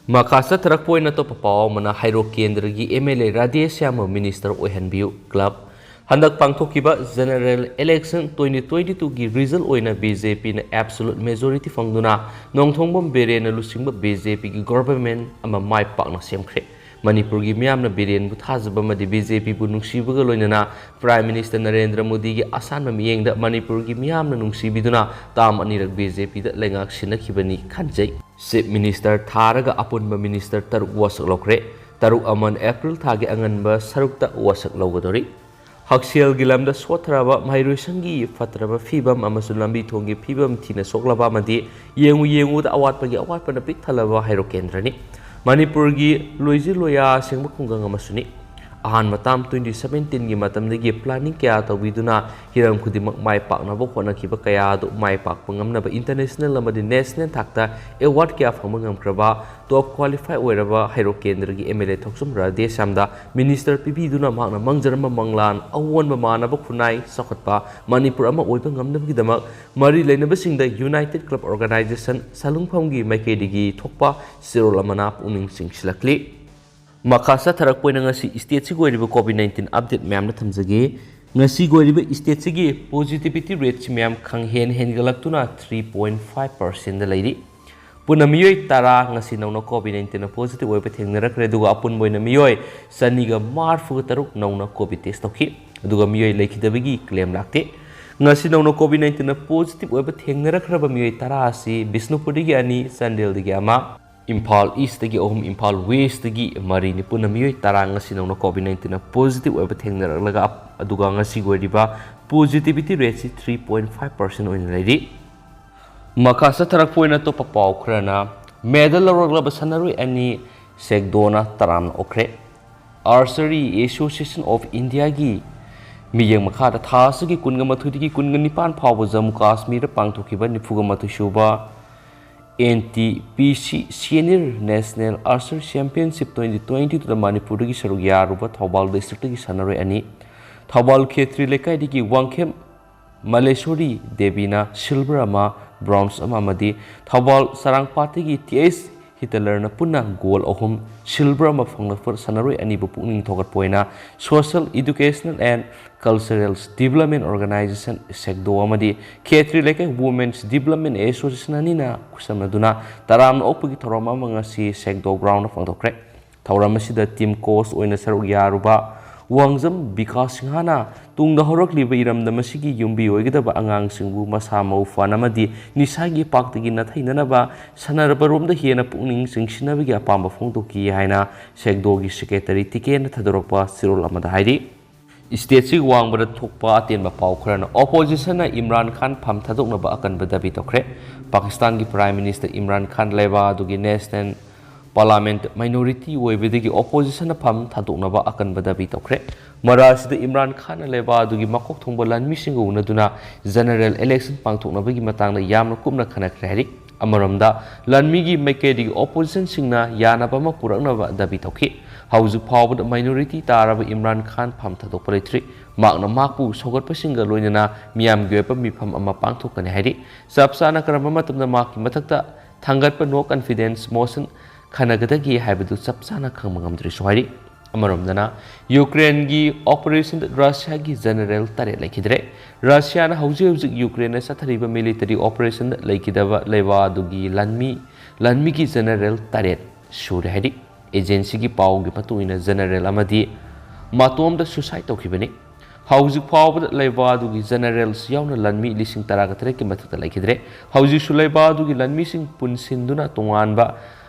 ꯃꯈꯥ ꯆꯠꯊꯔꯛꯄ ꯑꯣꯏꯅ ꯑꯇꯣꯞꯄ ꯄꯥꯎ ꯑꯃꯅ ꯍꯩꯔꯣꯛ ꯀꯦꯟꯗ꯭ꯔꯒꯤ M L A Radhe ꯁ꯭ꯌꯥꯝꯕ minister ꯑꯣꯏꯍꯟꯕꯤꯌꯨ club꯫ ꯍꯟꯗꯛ ꯄꯥꯡꯊꯣꯛꯈꯤꯕ general election twenty twenty two ꯒꯤ result ꯑꯣꯏꯅ B J P ꯅ absolute majority ꯐꯪꯗꯨꯅ ꯅꯣꯡꯊꯣꯡꯕꯝ ꯕꯤꯔꯦꯟꯅ ꯂꯨꯆꯤꯡꯕ B J P ꯒꯤ government ꯑꯃ ꯃꯥꯏ ꯄꯥꯛꯅ ꯁꯦꯝꯈ꯭ꯔꯦ꯫ ꯃꯅꯤꯄꯨꯔꯒꯤ ꯃꯤꯌꯥꯝꯅ ꯕꯤꯔꯦꯟꯕꯨ ꯊꯥꯖꯕ ꯑꯃꯗꯤ ꯕꯤ ꯖꯦ ꯄꯤꯕꯨ ꯅꯨꯡꯁꯤꯕꯒ ꯂꯣꯏꯅꯅ Prime Minister ꯅꯔꯦꯟꯗ꯭ꯔ ꯃꯣꯗꯤꯒꯤ ꯑꯁꯥꯟꯕ ꯃꯤꯠꯌꯦꯡꯗ ꯃꯅꯤꯄꯨꯔꯒꯤ ꯃꯤꯌꯥꯝꯅ ꯅꯨꯡꯁꯤꯕꯤꯗꯨꯅ ꯇꯥꯝ ꯑꯅꯤꯔꯛ ꯕꯤ ꯖꯦ ꯄꯤꯗ ꯂꯩꯉꯥꯛ ꯁꯤꯟꯅꯈꯤꯕꯅꯤ ꯈꯟꯖꯩ꯫ Chief Minister ꯊꯥꯔꯒ ꯑꯄꯨꯟꯕ Minister ꯇꯔꯨꯛ ꯋꯥꯁꯛ ꯂꯧꯈ꯭ꯔꯦ꯫ ꯇꯔꯨꯛ ꯑꯃꯅ April ꯊꯥꯒꯤ ꯑꯉꯟꯕ ꯁꯔꯨꯛꯇ ꯋꯥꯁꯛ ꯂꯧꯒꯗꯧꯔꯤ꯫ ꯍꯛꯁꯦꯜꯒꯤ ꯂꯝꯗ ꯁꯣꯠꯊꯔꯕ, ꯃꯍꯩꯔꯣꯏꯁꯪꯒꯤ ꯐꯠꯇ꯭ꯔꯕ ꯐꯤꯕꯝ ꯑꯃꯁꯨꯡ ꯂꯝꯕꯤ ꯊꯣꯡꯒꯤ ꯐꯤꯕꯝ ꯊꯤꯅ ꯁꯣꯛꯂꯕ ꯑꯃꯗꯤ ꯌꯦꯡꯉꯨ ꯌꯦꯡꯉꯨꯗ ꯑꯋꯥꯠꯄꯒꯤ ꯑꯋꯥꯠꯄꯅ ꯄꯤꯛ ꯊꯜꯂꯕ ꯍꯩꯔꯣꯛ ꯀꯦꯟꯗ꯭ꯔꯅꯤ꯫ ꯃꯅꯤꯄꯨꯔꯒꯤ ꯂꯣꯏꯖꯤꯜ ꯂꯣꯌꯥ ꯁꯦꯡꯕ ꯈꯨꯡꯒꯪ ꯑꯃꯁꯨꯅꯤ꯫ ꯑꯍꯥꯟꯕ term twenty seventeen ꯒꯤ ꯃꯇꯝꯗꯒꯤ planning ꯀꯌꯥ ꯇꯧꯕꯤꯗꯨꯅ ꯍꯤꯔꯝ ꯈꯨꯗꯤꯡꯃꯛ ꯃꯥꯏ ꯄꯥꯛꯅꯕ ꯍꯣꯠꯅꯈꯤꯕ ꯀꯌꯥ ꯑꯗꯨ ꯃꯥꯏ ꯄꯥꯛꯄ ꯉꯝꯅꯕ international ꯑꯃꯗꯤ national ꯊꯥꯛꯇ award ꯀꯌꯥ ꯐꯪꯕ ꯉꯝꯈ꯭ꯔꯕ top qualify ꯑꯣꯏꯔꯕ ꯍꯩꯔꯣꯛ ꯀꯦꯟꯗ꯭ꯔꯒꯤ M L A Thokchom ꯔꯥꯙꯦꯁ꯭ꯌꯥꯝꯗ Minister ꯄꯤꯕꯤꯗꯨꯅ ꯃꯍꯥꯛꯅ ꯃꯪꯖꯔꯝꯕ ꯃꯪꯂꯥꯟ ꯑꯑꯣꯟꯕ ꯃꯥꯟꯅꯕ ꯈꯨꯟꯅꯥꯏ ꯆꯥꯎꯈꯠꯄ ꯃꯅꯤꯄꯨꯔ ꯑꯃ ꯑꯣꯏꯕ ꯉꯝꯅꯕꯒꯤꯗꯃꯛ ꯃꯔꯤ ꯂꯩꯅꯕꯁꯤꯡꯗ United Club Organisation ꯁꯂꯨꯡꯐꯝꯒꯤ ꯃꯥꯏꯀꯩꯗꯒꯤ ꯊꯣꯛꯄ ꯆꯦꯔꯣꯜ ꯑꯃꯅ ꯄꯨꯛꯅꯤꯡ ꯆꯤꯡꯁꯤꯜꯂꯛꯂꯤ꯫ ꯃꯈꯥ ꯆꯠꯊꯔꯛꯄ ꯑꯣꯏꯅ ꯉꯁꯤ stateꯁꯤꯒꯤ ꯑꯣꯏꯔꯤꯕ COVID nineteen update ꯃꯌꯥꯝꯅ ꯊꯝꯖꯒꯦ꯫ ꯉꯁꯤꯒꯤ ꯑꯣꯏꯔꯤꯕ stateꯁꯤꯒꯤ positivity rateꯁꯤ ꯃꯌꯥꯝ ꯈꯪꯍꯦꯟ ꯍꯦꯟꯒꯠꯂꯛꯇꯨꯅ three point five percentꯗ ꯂꯩꯔꯤ꯫ ꯄꯨꯟꯅ ꯃꯤꯑꯣꯏ ꯇꯔꯥ ꯉꯁꯤ ꯅꯧꯅ COVID nineteenꯅ positive ꯑꯣꯏꯕ ꯊꯦꯡꯅꯔꯛꯈ꯭ꯔꯦ, ꯑꯗꯨꯒ ꯑꯄꯨꯟꯕ ꯑꯣꯏꯅ ꯃꯤꯑꯣꯏ ꯆꯅꯤꯒ ꯃꯔꯤꯐꯨꯒ ꯇꯔꯨꯛ ꯅꯧꯅ COVID test ꯇꯧꯈꯤ, ꯑꯗꯨꯒ ꯃꯤꯑꯣꯏ ꯂꯩꯈꯤꯗꯕꯒꯤ claim ꯂꯥꯛꯇꯦ꯫ ꯉꯁꯤ ꯅꯧꯅ COVID nineteenꯅ positive ꯑꯣꯏꯕ ꯊꯦꯡꯅꯔꯛꯈ꯭ꯔꯕ ꯃꯤꯑꯣꯏ ꯇꯔꯥ ꯑꯁꯤ ꯕꯤꯁꯅꯨꯄꯨꯔꯗꯒꯤ ꯑꯅꯤ, ꯆꯥꯟꯗꯦꯜꯗꯒꯤ ꯑꯃ, ꯏꯝꯐꯥꯜ Eastꯇꯒꯤ ꯑꯍꯨꯝ, ꯏꯝꯐꯥꯜ Westꯇꯒꯤ ꯃꯔꯤꯅꯤ꯫ ꯄꯨꯟꯅ ꯃꯤꯑꯣꯏ ꯇꯔꯥ ꯉꯁꯤ ꯅꯧꯅ COVID nineteenꯅ positive ꯑꯣꯏꯕ ꯊꯦꯡꯅꯔꯛꯂꯒ, ꯑꯗꯨꯒ ꯉꯁꯤꯒꯤ ꯑꯣꯏꯔꯤꯕ positivity rateꯁꯤ three point five percent ꯑꯣꯏꯅ ꯂꯩꯔꯤ꯫ ꯃꯈꯥ ꯆꯠꯊꯔꯛꯄ ꯑꯣꯏꯅ ꯑꯇꯣꯞꯄ ꯄꯥꯎ ꯈꯔꯅ, medal ꯂꯧꯔꯛꯂꯕ ꯁꯥꯟꯅꯔꯣꯏ ꯑꯅꯤ ꯁꯦꯛꯗꯣꯅ ꯇꯔꯥꯝꯅ ꯑꯣꯛꯈ꯭ꯔꯦ꯫ Archery Association of Indiaꯒꯤ ꯃꯤꯠꯌꯦꯡ ꯃꯈꯥꯗ ꯊꯥ ꯑꯁꯤꯒꯤ ꯀꯨꯟꯒ ꯃꯥꯊꯣꯏꯗꯒꯤ ꯀꯨꯟꯒ ꯅꯤꯄꯥꯟ ꯐꯥꯎꯕ ꯖꯝꯃꯨ ꯀꯥꯁꯃꯤꯔꯗ ꯄꯥꯡꯊꯣꯛꯈꯤꯕ ꯅꯤꯐꯨꯒ ꯃꯥꯊꯣꯏ ꯁꯨꯕ N T P C Senior National Archery Championship twenty twenty twoꯗ ꯃꯅꯤꯄꯨꯔꯗꯒꯤ ꯁꯔꯨꯛ ꯌꯥꯔꯨꯕ ꯊꯧꯕꯥꯜ districtꯇꯒꯤ ꯁꯥꯟꯅꯔꯣꯏ ꯑꯅꯤ, ꯊꯧꯕꯥꯜ ꯈꯦꯇ꯭ꯔꯤ ꯂꯩꯀꯥꯏꯗꯒꯤ ꯋꯥꯡꯈꯦꯝ ꯃꯂꯦꯁꯣꯔꯤ ꯗꯦꯕꯤꯅ silver ꯑꯃ, bronze ꯑꯃ ꯑꯃꯗꯤ ꯊꯧꯕꯥꯜ ꯆꯔꯥꯡꯄꯥꯠꯇꯒꯤ T H ꯍꯤꯇꯂꯔꯅ ꯄꯨꯟꯅ gold ꯑꯍꯨꯝ, silver ꯑꯃ ꯐꯪꯂꯛꯄ ꯁꯥꯟꯅꯔꯣꯏ ꯑꯅꯤꯕꯨ ꯄꯨꯛꯅꯤꯡ ꯊꯧꯒꯠꯄ ꯑꯣꯏꯅ Social, Educational and Cultural Development Organisation ꯁꯦꯛꯗꯣ ꯑꯃꯗꯤ ꯈꯦꯇ꯭ꯔꯤ ꯂꯩꯀꯥꯏ Women's Development Association ꯑꯅꯤꯅ ꯈꯨꯠꯁꯝꯅꯗꯨꯅ ꯇꯔꯥꯝꯅ ꯑꯣꯛꯄꯒꯤ ꯊꯧꯔꯝ ꯑꯃ ꯉꯁꯤ ꯁꯦꯛꯗꯣ groundꯗ ꯄꯥꯡꯊꯣꯛꯈ꯭ꯔꯦ꯫ ꯊꯧꯔꯝ ꯑꯁꯤꯗ team coach ꯑꯣꯏꯅ ꯁꯔꯨꯛ ꯌꯥꯔꯨꯕ ꯋꯥꯡꯖꯝ ꯕꯤꯀꯥꯁ ꯁꯤꯡꯍꯅ ꯇꯨꯡꯗ ꯍꯧꯔꯛꯂꯤꯕ ꯏꯔꯝꯗꯝ ꯑꯁꯤꯒꯤ ꯌꯨꯝꯕꯤ ꯑꯣꯏꯒꯗꯕ ꯑꯉꯥꯡꯁꯤꯡꯕꯨ ꯃꯁꯥ ꯃꯎ ꯐꯅ ꯑꯃꯗꯤ ꯅꯤꯁꯥꯒꯤ ꯄꯥꯛꯇꯒꯤ ꯅꯥꯊꯩꯅꯅꯕ ꯁꯥꯟꯅꯔꯕꯔꯣꯝꯗ ꯍꯦꯟꯅ ꯄꯨꯛꯅꯤꯡ ꯆꯤꯡꯁꯤꯟꯅꯕꯒꯤ ꯑꯄꯥꯝꯕ ꯐꯣꯡꯗꯣꯛꯈꯤ ꯍꯥꯏꯅ ꯁꯦꯛꯗꯣꯒꯤ secretary ꯇꯤꯀꯦꯟꯅ ꯊꯥꯗꯣꯔꯛꯄ ꯆꯦꯔꯣꯜ ꯑꯃꯗ ꯍꯥꯏꯔꯤ꯫ Stateꯁꯤꯒꯤ ꯋꯥꯡꯃꯗ ꯊꯣꯛꯄ ꯑꯇꯦꯟꯕ ꯄꯥꯎ ꯈꯔꯅ oppositionꯅ ꯏꯝꯔꯥꯟ ꯈꯥꯟ ꯐꯝ ꯊꯥꯗꯣꯛꯅꯕ ꯑꯀꯟꯕ ꯗꯥꯕꯤ ꯇꯧꯈ꯭ꯔꯦ꯫ ꯄꯥꯀꯤꯁꯇꯥꯟꯒꯤ Prime Minister ꯏꯝꯔꯥꯟ ꯈꯥꯟ ꯂꯩꯕꯥꯛ ꯑꯗꯨꯒꯤ national parliament minority ꯑꯣꯏꯕꯗꯒꯤ oppositionꯅ ꯐꯝ ꯊꯥꯗꯣꯛꯅꯕ ꯑꯀꯟꯕ ꯗꯥꯕꯤ ꯇꯧꯈ꯭ꯔꯦ꯫ ꯃꯔꯥ ꯑꯁꯤꯗ ꯏꯝꯔꯥꯟ ꯈꯥꯟꯅ ꯂꯩꯕꯥꯛ ꯑꯗꯨꯒꯤ ꯃꯀꯣꯛ ꯊꯣꯡꯕ ꯂꯥꯟꯃꯤꯁꯤꯡꯒ ꯎꯅꯗꯨꯅ general election ꯄꯥꯡꯊꯣꯛꯅꯕꯒꯤ ꯃꯇꯥꯡꯗ ꯌꯥꯝꯅ ꯀꯨꯞꯅ ꯈꯟꯅꯈ꯭ꯔꯦ ꯍꯥꯏꯔꯤ꯫ ꯑꯃꯔꯣꯝꯗ ꯂꯥꯟꯃꯤꯒꯤ ꯃꯥꯏꯀꯩꯗꯒꯤ oppositionꯁꯤꯡꯅ ꯌꯥꯅꯕ ꯑꯃ ꯄꯨꯔꯛꯅꯕ ꯗꯥꯕꯤ ꯇꯧꯈꯤ꯫ ꯍꯧꯖꯤꯛ ꯐꯥꯎꯕꯗ minority ꯇꯥꯔꯕ ꯏꯝꯔꯥꯟ ꯈꯥꯟ ꯐꯝ ꯊꯥꯗꯣꯛꯄ ꯂꯩꯇ꯭ꯔꯤ꯫ ꯃꯍꯥꯛꯅ ꯃꯍꯥꯛꯄꯨ ꯁꯧꯒꯠꯄꯁꯤꯡꯒ ꯂꯣꯏꯅꯅ ꯃꯤꯌꯥꯝꯒꯤ ꯑꯣꯏꯕ ꯃꯤꯐꯝ ꯑꯃ ꯄꯥꯡꯊꯣꯛꯀꯅꯤ ꯍꯥꯏꯔꯤ꯫ ꯆꯞ ꯆꯥꯅ ꯀꯔꯝꯕ ꯃꯇꯝꯗ ꯃꯍꯥꯛꯀꯤ ꯃꯊꯛꯇ ꯊꯥꯡꯒꯠꯄ no confidence motion ꯈꯟꯅꯒꯗꯒꯦ ꯍꯥꯏꯕꯗꯨ ꯆꯞ ꯆꯥꯅ ꯈꯪꯕ ꯉꯝꯗ꯭ꯔꯤꯁꯨ ꯍꯥꯏꯔꯤ꯫ ꯑꯃꯔꯣꯝꯗꯅ ꯌꯨꯀ꯭ꯔꯦꯟꯒꯤ operationꯗ ꯔꯁꯤꯌꯥꯒꯤ general ꯇꯔꯦꯠ ꯂꯩꯈꯤꯗ꯭ꯔꯦ꯫ ꯔꯁꯤꯌꯥꯅ ꯍꯧꯖꯤꯛ ꯍꯧꯖꯤꯛ ꯌꯨꯀ꯭ꯔꯦꯟꯗ ꯆꯠꯊꯔꯤꯕ military operationꯗ ꯂꯩꯈꯤꯗꯕ ꯂꯩꯕꯥꯛ ꯑꯗꯨꯒꯤ ꯂꯥꯟꯃꯤ ꯂꯥꯟꯃꯤꯒꯤ general ꯇꯔꯦꯠ ꯁꯨꯔꯦ ꯍꯥꯏꯔꯤ꯫ Agencyꯒꯤ ꯄꯥꯎꯒꯤ ꯃꯇꯨꯡ ꯏꯟꯅ general ꯑꯃꯗꯤ ꯃꯇꯣꯝꯗ suicide ꯇꯧꯈꯤꯕꯅꯤ꯫ ꯍꯧꯖꯤꯛ ꯐꯥꯎꯕꯗ ꯂꯩꯕꯥꯛ ꯑꯗꯨꯒꯤ generals ꯌꯥꯎꯅ ꯂꯥꯟꯃꯤ ꯂꯤꯁꯤꯡ ꯇꯔꯥꯒ ꯇꯔꯦꯠꯀꯤ ꯃꯊꯛꯇ ꯂꯩꯈꯤꯗ꯭ꯔꯦ꯫ ꯍꯧꯖꯤꯛꯁꯨ ꯂꯩꯕꯥꯛ ꯑꯗꯨꯒꯤ ꯂꯥꯟꯃꯤꯁꯤꯡ ꯄꯨꯟꯁꯤꯟꯗꯨꯅ ꯇꯣꯉꯥꯟꯕ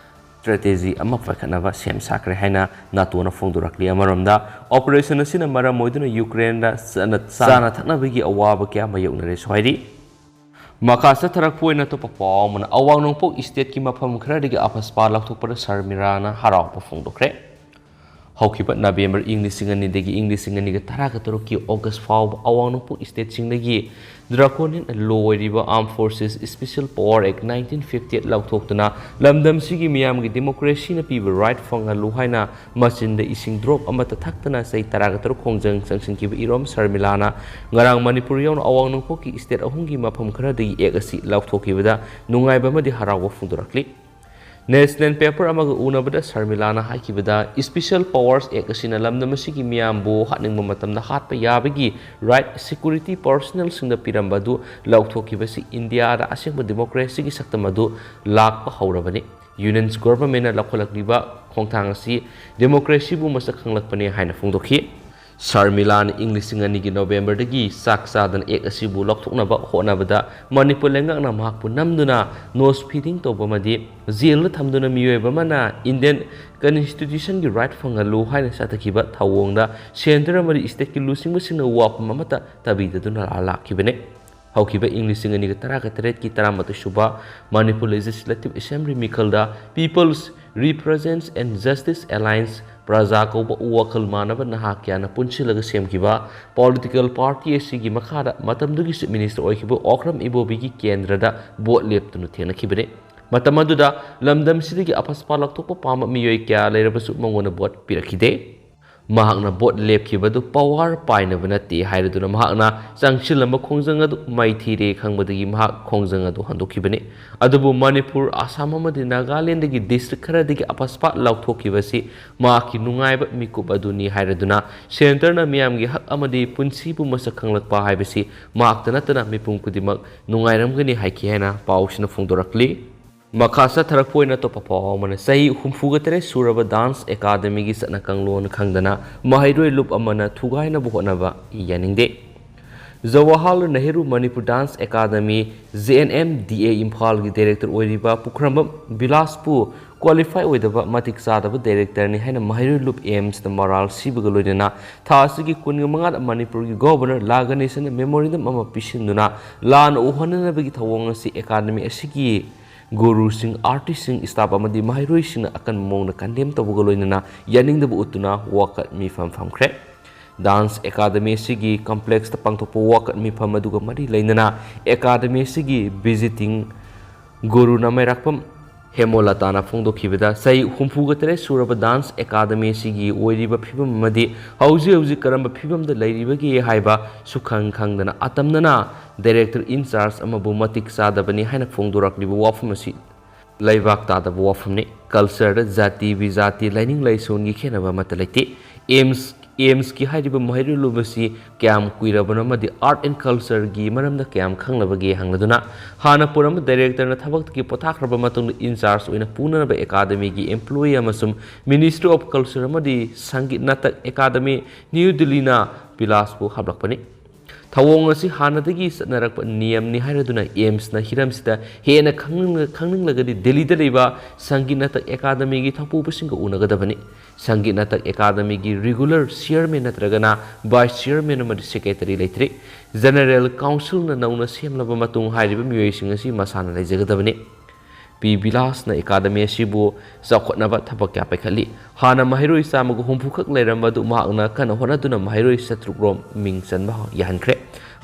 strategy ꯑꯃ ꯄꯥꯏꯈꯠꯅꯕ ꯁꯦꯝ ꯁꯥꯈ꯭ꯔꯦ ꯍꯥꯏꯅ NATOꯅ ꯐꯣꯡꯗꯣꯔꯛꯂꯤ꯫ ꯑꯃꯔꯣꯝꯗ operation ꯑꯁꯤꯅ ꯃꯔꯝ ꯑꯣꯏꯗꯨꯅ ꯌꯨꯀ꯭ꯔꯦꯟꯗ ꯆꯥꯅ ꯆꯥꯅ ꯊꯛꯅꯕꯒꯤ ꯑꯋꯥꯕ ꯀꯌꯥ ꯃꯥꯌꯣꯛꯅꯔꯦꯁꯨ ꯍꯥꯏꯔꯤ꯫ ꯃꯈꯥ ꯆꯠꯊꯔꯛꯄ ꯑꯣꯏꯅ ꯑꯇꯣꯞꯄ ꯄꯥꯎ ꯑꯃꯅ, ꯑꯋꯥꯡ ꯅꯣꯡꯄꯣꯛ stateꯀꯤ ꯃꯐꯝ ꯈꯔꯗꯒꯤ ꯑꯄꯁꯄꯥ ꯂꯧꯊꯣꯛꯄꯗ ꯁꯔꯃꯤꯂꯥꯅ ꯍꯔꯥꯎꯕ ꯐꯣꯡꯗꯣꯛꯈ꯭ꯔꯦ꯫ ꯍꯧꯈꯤꯕ November ꯏꯪ ꯂꯤꯁꯤꯡ ꯑꯅꯤꯗꯒꯤ ꯏꯪ ꯂꯤꯁꯤꯡ ꯑꯅꯤꯒ ꯇꯔꯥꯒ ꯇꯔꯨꯛꯀꯤ August ꯐꯥꯎꯕ ꯑꯋꯥꯡ ꯅꯣꯡꯄꯣꯛ stateꯁꯤꯡꯗꯒꯤ draconian law ꯑꯣꯏꯔꯤꯕ Armed Forces Special Power Act nineteen fifty eight ꯂꯧꯊꯣꯛꯇꯨꯅ ꯂꯝꯗꯝꯁꯤꯒꯤ ꯃꯤꯌꯥꯝꯒꯤ democracyꯅ ꯄꯤꯕ right ꯐꯪꯍꯜꯂꯨ ꯍꯥꯏꯅ ꯃꯆꯤꯟꯗ ꯏꯁꯤꯡ drop ꯑꯃꯠꯇ ꯊꯛꯇꯅ ꯆꯍꯤ ꯇꯔꯥꯒ ꯇꯔꯨꯛ ꯈꯣꯡꯖꯪ ꯆꯪꯁꯤꯟꯈꯤꯕ ꯏꯔꯣꯝ ꯁꯔꯃꯤꯂꯥꯅ ꯉꯔꯥꯡ ꯃꯅꯤꯄꯨꯔ ꯌꯥꯎꯅ ꯑꯋꯥꯡ ꯅꯣꯡꯄꯣꯛꯀꯤ state ꯑꯍꯨꯝꯒꯤ ꯃꯐꯝ ꯈꯔꯗꯒꯤ act ꯑꯁꯤ ꯂꯧꯊꯣꯛꯈꯤꯕꯗ ꯅꯨꯡꯉꯥꯏꯕ ꯑꯃꯗꯤ ꯍꯔꯥꯎꯕ ꯐꯣꯡꯗꯣꯔꯛꯂꯤ꯫ National paper ꯑꯃꯒ ꯎꯅꯕꯗ ꯁꯔꯃꯤꯂꯥꯅ ꯍꯥꯏꯈꯤꯕꯗ, Special Powers Act ꯑꯁꯤꯅ ꯂꯝꯗꯝ ꯑꯁꯤꯒꯤ ꯃꯤꯌꯥꯝꯕꯨ ꯍꯥꯠꯅꯤꯡꯕ ꯃꯇꯝꯗ ꯍꯥꯠꯄ ꯌꯥꯕꯒꯤ right security personnelꯁꯤꯡꯗ ꯄꯤꯔꯝꯕ ꯑꯗꯨ ꯂꯧꯊꯣꯛꯈꯤꯕꯁꯤ ꯏꯟꯗꯤꯌꯥꯗ ꯑꯁꯦꯡꯕ democracyꯒꯤ ꯁꯛꯇꯝ ꯑꯗꯨ ꯂꯥꯛꯄ ꯍꯧꯔꯕꯅꯤ꯫ Union's governmentꯅ ꯂꯧꯈꯠꯂꯛꯂꯤꯕ ꯈꯣꯡꯊꯥꯡ ꯑꯁꯤ democracyꯕꯨ ꯃꯁꯛ ꯈꯪꯂꯛꯄꯅꯤ ꯍꯥꯏꯅ ꯐꯣꯡꯗꯣꯛꯈꯤ꯫ ꯁꯔꯃꯤꯂꯥꯅ ꯏꯪ ꯂꯤꯁꯤꯡ ꯑꯅꯤꯒꯤ Novemberꯗꯒꯤ ꯆꯥꯛ ꯆꯥꯗꯅ Act ꯑꯁꯤꯕꯨ ꯂꯧꯊꯣꯛꯅꯕ ꯍꯣꯠꯅꯕꯗ ꯃꯅꯤꯄꯨꯔ ꯂꯩꯉꯥꯛꯅ ꯃꯍꯥꯛꯄꯨ ꯅꯝꯗꯨꯅ nose feeding ꯇꯧꯕ ꯑꯃꯗꯤ jailꯗ ꯊꯝꯗꯨꯅ ꯃꯤꯑꯣꯏꯕ ꯑꯃꯅ Indian Constitutionꯒꯤ right ꯐꯪꯍꯜꯂꯨ ꯍꯥꯏꯅ ꯆꯠꯊꯈꯤꯕ ꯊꯧꯑꯣꯡꯗ centre ꯑꯃꯗꯤ stateꯀꯤ ꯂꯨꯆꯤꯡꯕꯁꯤꯡꯅ ꯋꯥꯐꯝ ꯑꯃꯠꯇ ꯇꯥꯕꯤꯗꯗꯨꯅ ꯂꯥꯛꯈꯤꯕꯅꯤ꯫ ꯍꯧꯈꯤꯕ ꯏꯪ ꯂꯤꯁꯤꯡ ꯑꯅꯤꯒ ꯇꯔꯥꯒ ꯇꯔꯦꯠꯀꯤ ꯇꯔꯥꯃꯥꯊꯣꯏ ꯁꯨꯕ Manipur Legislative Assembly ꯃꯤꯈꯜꯗ People's Represents and Justice Alliance, ꯄ꯭ꯔꯖꯥ ꯀꯧꯕ ꯋꯥꯈꯜ ꯃꯥꯟꯅꯕ ꯅꯍꯥ ꯀꯌꯥꯅ ꯄꯨꯟꯁꯤꯜꯂꯒ ꯁꯦꯝꯈꯤꯕ political party ꯑꯁꯤꯒꯤ ꯃꯈꯥꯗ ꯃꯇꯝꯗꯨꯒꯤ Chief Minister ꯑꯣꯏꯈꯤꯕ ꯑꯣꯀ꯭ꯔꯝ ꯏꯕꯣꯕꯤꯒꯤ ꯀꯦꯟꯗ꯭ꯔꯗ vote ꯂꯦꯞꯇꯨꯅ ꯊꯦꯡꯅꯈꯤꯕꯅꯤ꯫ ꯃꯇꯝ ꯑꯗꯨꯗ ꯂꯝꯗꯝꯁꯤꯗꯒꯤ ꯑꯐꯁꯄꯥ ꯂꯧꯊꯣꯛꯄ ꯄꯥꯝꯕ ꯃꯤꯑꯣꯏ ꯀꯌꯥ ꯂꯩꯔꯕꯁꯨ ꯃꯉꯣꯟꯗ vote ꯄꯤꯔꯛꯈꯤꯗꯦ꯫ ꯃꯍꯥꯛꯅ vote ꯂꯦꯞꯈꯤꯕꯗꯨ power ꯄꯥꯏꯅꯕ ꯅꯠꯇꯦ ꯍꯥꯏꯔꯗꯨꯅ ꯃꯍꯥꯛꯅ ꯆꯪꯁꯤꯜꯂꯝꯕ ꯈꯣꯡꯖꯪ ꯑꯗꯨ ꯃꯥꯏꯊꯤꯔꯦ ꯈꯪꯕꯗꯒꯤ ꯃꯍꯥꯛ ꯈꯣꯡꯖꯪ ꯑꯗꯨ ꯍꯟꯗꯣꯛꯈꯤꯕꯅꯤ꯫ ꯑꯗꯨꯕꯨ ꯃꯅꯤꯄꯨꯔ, ꯑꯁꯥꯝ ꯑꯃꯗꯤ ꯅꯥꯒꯥꯂꯦꯟꯗꯒꯤ district ꯈꯔꯗꯒꯤ ꯑꯐꯁꯄꯥ ꯂꯧꯊꯣꯛꯈꯤꯕ ꯑꯁꯤ ꯃꯍꯥꯛꯀꯤ ꯅꯨꯡꯉꯥꯏꯕ ꯃꯤꯀꯨꯞ ꯑꯗꯨꯅꯤ ꯍꯥꯏꯔꯗꯨꯅ centreꯅ ꯃꯤꯌꯥꯝꯒꯤ ꯍꯛ ꯑꯃꯗꯤ ꯄꯨꯟꯁꯤꯕꯨ ꯃꯁꯛ ꯈꯪꯂꯛꯄ ꯍꯥꯏꯕꯁꯤ ꯃꯍꯥꯛꯇ ꯅꯠꯇꯅ ꯃꯤꯄꯨꯝ ꯈꯨꯗꯤꯡꯃꯛ ꯅꯨꯡꯉꯥꯏꯔꯝꯒꯅꯤ ꯍꯥꯏꯈꯤ ꯍꯥꯏꯅ ꯄꯥꯎꯁꯤꯅ ꯐꯣꯡꯗꯣꯔꯛꯂꯤ꯫ ꯃꯈꯥ ꯆꯠꯊꯔꯛꯄ ꯑꯣꯏꯅ ꯑꯇꯣꯞꯄ ꯄꯥꯎ ꯑꯃꯅ, ꯆꯍꯤ ꯍꯨꯝꯐꯨꯒ ꯇꯔꯦꯠ ꯁꯨꯔꯕ dance academyꯒꯤ ꯆꯠꯅ ꯀꯥꯡꯂꯣꯟ ꯈꯪꯗꯅ ꯃꯍꯩꯔꯣꯏ ꯂꯨꯞ ꯑꯃꯅ ꯊꯨꯒꯥꯏꯅꯕ ꯍꯣꯠꯅꯕ ꯌꯥꯅꯤꯡꯗꯦ꯫ Jawaharlal Nehru Manipur dance academy, J N M D A, ꯏꯝꯐꯥꯜꯒꯤ director ꯑꯣꯏꯔꯤꯕ ꯄꯨꯈ꯭ꯔꯝꯕꯝ ꯕꯤꯂꯥꯁꯄꯨ qualify ꯑꯣꯏꯗꯕ, ꯃꯇꯤꯛ ꯆꯥꯗꯕ directorꯅꯤ ꯍꯥꯏꯅ ꯃꯍꯩꯔꯣꯏ ꯂꯨꯞ AIMSꯇ ꯃꯔꯥꯜ ꯁꯤꯕꯒ ꯂꯣꯏꯅꯅ ꯊꯥ ꯑꯁꯤꯒꯤ ꯀꯨꯟꯃꯉꯥꯗ ꯃꯅꯤꯄꯨꯔꯒꯤ governor ꯂꯥ ꯒꯅꯦꯁꯟꯅ memorandum ꯑꯃ ꯄꯤꯁꯤꯟꯗꯨꯅ ꯂꯥꯟꯅ ꯎꯍꯟꯅꯅꯕꯒꯤ ꯊꯧꯑꯣꯡ ꯑꯁꯤ academy ꯑꯁꯤꯒꯤ ꯒꯨꯔꯨꯁꯤꯡ, artistꯁꯤꯡ, staff ꯑꯃꯗꯤ ꯃꯍꯩꯔꯣꯏꯁꯤꯡꯅ ꯑꯀꯟꯕ ꯃꯑꯣꯡꯗ condemn ꯇꯧꯕꯒ ꯂꯣꯏꯅꯅ ꯌꯥꯅꯤꯡꯗꯕ ꯎꯠꯇꯨꯅ ꯋꯥꯀꯠ ꯃꯤꯐꯝ ꯐꯝꯈ꯭ꯔꯦ꯫ Dance academy ꯑꯁꯤꯒꯤ complexꯇ ꯄꯥꯡꯊꯣꯛꯄ ꯋꯥꯀꯠ ꯃꯤꯐꯝ ꯑꯗꯨꯒ ꯃꯔꯤ ꯂꯩꯅꯅ academy ꯑꯁꯤꯒꯤ visiting ꯒꯨꯔꯨꯅ ꯃꯩꯔꯥꯛꯄꯝ ꯍꯦꯃꯣꯂꯇꯥꯅ ꯐꯣꯡꯗꯣꯛꯈꯤꯕꯗ, ꯆꯍꯤ ꯍꯨꯝꯐꯨꯒ ꯇꯔꯦꯠ ꯁꯨꯔꯕ dance academy ꯑꯁꯤꯒꯤ ꯑꯣꯏꯔꯤꯕ ꯐꯤꯕꯝ ꯑꯃꯗꯤ ꯍꯧꯖꯤꯛ ꯍꯧꯖꯤꯛ ꯀꯔꯝꯕ ꯐꯤꯕꯝꯗ ꯂꯩꯔꯤꯕꯒꯦ ꯍꯥꯏꯕ ꯁꯨꯈꯪ ꯈꯪꯗꯅ ꯑꯇꯝꯅꯅ director in charge ꯑꯃꯕꯨ ꯃꯇꯤꯛ ꯆꯥꯗꯕꯅꯤ ꯍꯥꯏꯅ ꯐꯣꯡꯗꯣꯔꯛꯂꯤꯕ ꯋꯥꯐꯝ ꯑꯁꯤ ꯂꯩꯕꯥꯛ ꯇꯥꯗꯕ ꯋꯥꯐꯝꯅꯤ꯫ Cultureꯗ ꯖꯥꯇꯤ ꯕꯤꯖꯥꯇꯤ, ꯂꯥꯏꯅꯤꯡ ꯂꯥꯏꯁꯣꯟꯒꯤ ꯈꯦꯠꯅꯕ ꯑꯃꯠꯇ ꯂꯩꯇꯦ꯫ AIMS ꯑꯦꯝꯁꯀꯤ ꯍꯥꯏꯔꯤꯕ ꯃꯍꯩꯔꯣꯏ ꯂꯨꯞ ꯑꯁꯤ ꯀꯌꯥꯝ ꯀꯨꯏꯔꯕꯅꯣ ꯑꯃꯗꯤ ꯑꯥꯔꯠ ꯑꯦꯟ ꯀꯜꯆꯔꯒꯤ ꯃꯔꯝꯗ ꯀꯌꯥꯝ ꯈꯪꯂꯕꯒꯦ ꯍꯪꯂꯗꯨꯅ, ꯍꯥꯟꯅ ꯄꯨꯔꯝꯕ ꯗꯥꯏꯔꯦꯛꯇꯔꯅ ꯊꯕꯛꯇꯒꯤ ꯄꯣꯊꯥꯈ꯭ꯔꯕ ꯃꯇꯨꯡꯗ ꯏꯟꯆꯥꯔꯖ ꯑꯣꯏꯅ ꯄꯨꯅꯅꯕ ꯑꯦꯀꯥꯗꯃꯤꯒꯤ ꯑꯦꯝꯄ꯭ꯂꯣꯌꯤ ꯑꯃꯁꯨꯡ ꯃꯤꯅꯤꯁꯇ꯭ꯔꯤ ꯑꯣꯐ ꯀꯜꯆꯔ ꯑꯃꯗꯤ ꯁꯪꯒꯤꯠ ꯅꯥꯇꯛ ꯑꯦꯀꯥꯗꯃꯤ ꯅ꯭ꯌꯨ ꯗꯤꯜꯂꯤꯅ ꯕꯤꯂꯥꯁꯄꯨ ꯍꯥꯞꯂꯛꯄꯅꯤ꯫ ꯊꯧꯑꯣꯡ ꯑꯁꯤ ꯍꯥꯟꯅꯗꯒꯤ ꯆꯠꯅꯔꯛꯄ ꯅꯤꯌꯝꯅꯤ ꯍꯥꯏꯔꯗꯨꯅ ꯑꯦꯝꯁꯅ ꯍꯤꯔꯝꯁꯤꯗ ꯍꯦꯟꯅ ꯈꯪꯅꯤꯡ-, ꯈꯪꯅꯤꯡꯂꯒꯗꯤ ꯗꯤꯜꯂꯤꯗ ꯂꯩꯕ ꯁꯪꯒꯤꯠ ꯅꯥꯇꯛ ꯑꯦꯀꯥꯗꯃꯤꯒꯤ ꯊꯧꯄꯨꯕꯁꯤꯡꯒ ꯎꯅꯒꯗꯕꯅꯤ꯫ ꯁꯪꯒꯤꯠ ꯅꯥꯇꯛ ꯑꯦꯀꯥꯗꯃꯤꯒꯤ ꯔꯤꯒꯨꯂꯔ ꯆꯤꯌꯔꯃꯦꯟ ꯅꯠꯇ꯭ꯔꯒꯅ ꯚꯥꯏꯁ ꯆꯤꯌꯔꯃꯦꯟ ꯑꯃꯗꯤ ꯁꯦꯀ꯭ꯔꯦꯇꯔꯤ ꯂꯩꯇ꯭ꯔꯤ꯫ ꯖꯦꯅꯔꯦꯜ ꯀꯥꯎꯟꯁꯤꯜꯅ ꯅꯧꯅ ꯁꯦꯝꯂꯕ ꯃꯇꯨꯡ ꯍꯥꯏꯔꯤꯕ ꯃꯤꯑꯣꯏꯁꯤꯡ ꯑꯁꯤ ꯃꯁꯥꯅ ꯂꯩꯖꯒꯗꯕꯅꯤ꯫ ꯄꯤ ꯕꯤꯂꯥꯁꯅ ꯑꯦꯀꯥꯗꯃꯤ ꯑꯁꯤꯕꯨ ꯆꯥꯎꯈꯠꯅꯕ ꯊꯕꯛ ꯀꯌꯥ ꯄꯥꯏꯈꯠꯂꯤ꯫ ꯍꯥꯟꯅ ꯃꯍꯩꯔꯣꯏ ꯆꯥꯝꯃꯒ ꯍꯨꯝꯐꯨ ꯈꯛ ꯂꯩꯔꯝꯕ ꯑꯗꯨ ꯃꯍꯥꯛꯅ ꯀꯟꯅ ꯍꯣꯠꯅꯗꯨꯅ ꯃꯍꯩꯔꯣꯏ ꯆꯥꯇ꯭ꯔꯨꯛ ꯔꯣꯝ ꯃꯤꯡ ꯆꯟꯕ ꯌꯥꯍꯟꯈ꯭ꯔꯦ꯫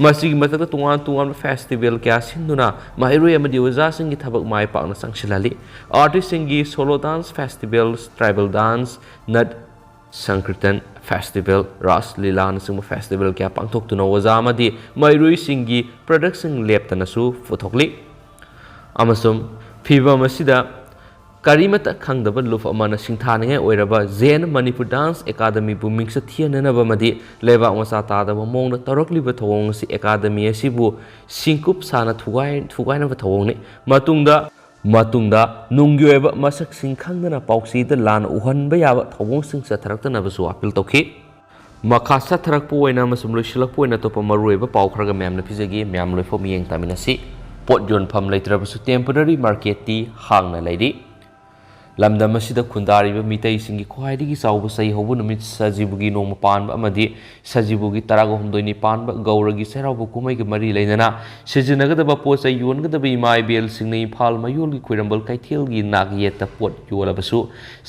ꯃꯁꯤꯒꯤ ꯃꯊꯛꯇ ꯇꯣꯉꯥꯟ ꯇꯣꯉꯥꯟꯕ ꯐꯦꯁꯇꯤꯚꯦꯜ ꯀꯌꯥ ꯁꯤꯟꯗꯨꯅ ꯃꯍꯩꯔꯣꯏ ꯑꯃꯗꯤ ꯑꯣꯖꯥꯁꯤꯡꯒꯤ ꯊꯕꯛ ꯃꯥꯏ ꯄꯥꯛꯅ ꯆꯪꯁꯤꯜꯍꯜꯂꯤ꯫ ꯑꯥꯔꯇꯤꯁꯁꯤꯡꯒꯤ solo dance festival, tribal dance, Nat Sankirtan festival, Ras ꯂꯤꯂꯥꯅꯆꯤꯡꯕ ꯐꯦꯁꯇꯤꯚꯦꯜ ꯀꯌꯥ ꯄꯥꯡꯊꯣꯛꯇꯨꯅ ꯑꯣꯖꯥ ꯑꯃꯗꯤ ꯃꯍꯩꯔꯣꯏꯁꯤꯡꯒꯤ ꯄ꯭ꯔꯗꯛꯁꯤꯡ ꯂꯦꯞꯇꯅꯁꯨ ꯄꯨꯊꯣꯛꯂꯤ꯫ ꯑꯃꯁꯨꯡ ꯐꯤꯕꯝ ꯑꯁꯤꯗ ꯀꯔꯤꯃꯠꯇ ꯈꯪꯗꯕ ꯂꯨꯞ ꯑꯃꯅ ꯁꯤꯡꯊꯥꯅꯤꯡꯉꯥꯏ ꯑꯣꯏꯔꯕ ꯖꯦꯟ ꯃꯅꯤꯄꯨꯔ ꯗꯥꯟꯁ ꯑꯦꯀꯥꯗꯃꯤꯕꯨ ꯃꯤꯡꯆꯠ ꯊꯤꯍꯟꯅꯅꯕ ꯑꯃꯗꯤ ꯂꯩꯕꯥꯛ ꯃꯆꯥ ꯇꯥꯗꯕ ꯃꯑꯣꯡꯗ ꯇꯧꯔꯛꯂꯤꯕ ꯊꯧꯑꯣꯡ ꯑꯁꯤ ꯑꯦꯀꯥꯗꯃꯤ ꯑꯁꯤꯕꯨ ꯁꯤꯡꯀꯨꯞ ꯁꯥꯅ ꯊꯨꯒꯥꯏ-, ꯊꯨꯒꯥꯏꯅꯕ ꯊꯧꯑꯣꯡꯅꯤ꯫ ꯃꯇꯨꯡꯗ, ꯃꯇꯨꯡꯗ ꯅꯨꯡꯒꯤ ꯑꯣꯏꯕ ꯃꯁꯛꯁꯤꯡ ꯈꯪꯗꯅ ꯄꯥꯎꯆꯦꯗ ꯂꯥꯟꯅ ꯎꯍꯟꯕ ꯌꯥꯕ ꯊꯧꯑꯣꯡꯁꯤꯡ ꯆꯠꯊꯔꯛꯇꯅꯕꯁꯨ ꯑꯥꯄꯤꯜ ꯇꯧꯈꯤ꯫ ꯃꯈꯥ ꯆꯠꯊꯔꯛꯄ ꯑꯣꯏꯅ ꯑꯃꯁꯨꯡ ꯂꯣꯏꯁꯤꯜꯂꯛꯄ ꯑꯣꯏꯅ ꯑꯇꯣꯞꯄ ꯃꯔꯨꯑꯣꯏꯕ ꯄꯥꯎ ꯈꯔꯒ ꯃꯌꯥꯝꯅ ꯄꯤꯖꯒꯦ꯫ ꯃꯌꯥꯝ ꯂꯣꯏꯐꯥꯎ ꯃꯤꯠꯌꯦꯡ ꯇꯥꯃꯤꯟꯅꯁꯤ꯫ ꯄꯣꯠ ꯌꯣꯟꯐꯝ ꯂꯩꯇ꯭ꯔꯕꯁꯨ ꯇꯦꯝꯄꯣꯔꯔꯤ ꯃꯥꯔꯀꯦꯠꯇꯤ ꯍꯥꯡꯅ ꯂꯩꯔꯤ꯫ ꯂꯝꯗꯝ ꯑꯁꯤꯗ ꯈꯨꯟꯗꯥꯔꯤꯕ ꯃꯤꯇꯩꯁꯤꯡꯒꯤ ꯈ꯭ꯋꯥꯏꯗꯒꯤ ꯆꯥꯎꯕ ꯆꯩ ꯍꯧꯕ ꯅꯨꯃꯤꯠ ꯁꯖꯤꯕꯨꯒꯤ ꯅꯣꯡꯃ ꯄꯥꯟꯕ ꯑꯃꯗꯤ ꯁꯖꯤꯕꯨꯒꯤ ꯇꯔꯥꯒ ꯍꯨꯝꯗꯣꯏꯅꯤ ꯄꯥꯟꯕ ꯒꯧꯔꯒꯤ ꯆꯩꯔꯥꯎꯕ ꯀꯨꯝꯍꯩꯒ ꯃꯔꯤ ꯂꯩꯅꯅ ꯁꯤꯖꯤꯟꯅꯒꯗꯕ ꯄꯣꯠ ꯆꯩ ꯌꯣꯟꯒꯗꯕ ꯏꯃꯥ ꯏꯕꯦꯜꯁꯤꯡꯅ ꯏꯝꯐꯥꯜ ꯃꯌꯣꯜꯒꯤ ꯈ꯭ꯋꯥꯏꯔꯝꯕꯟ ꯀꯩꯊꯦꯜꯒꯤ ꯅꯥꯛ ꯌꯦꯠꯇ ꯄꯣꯠ ꯌꯣꯜꯂꯕꯁꯨ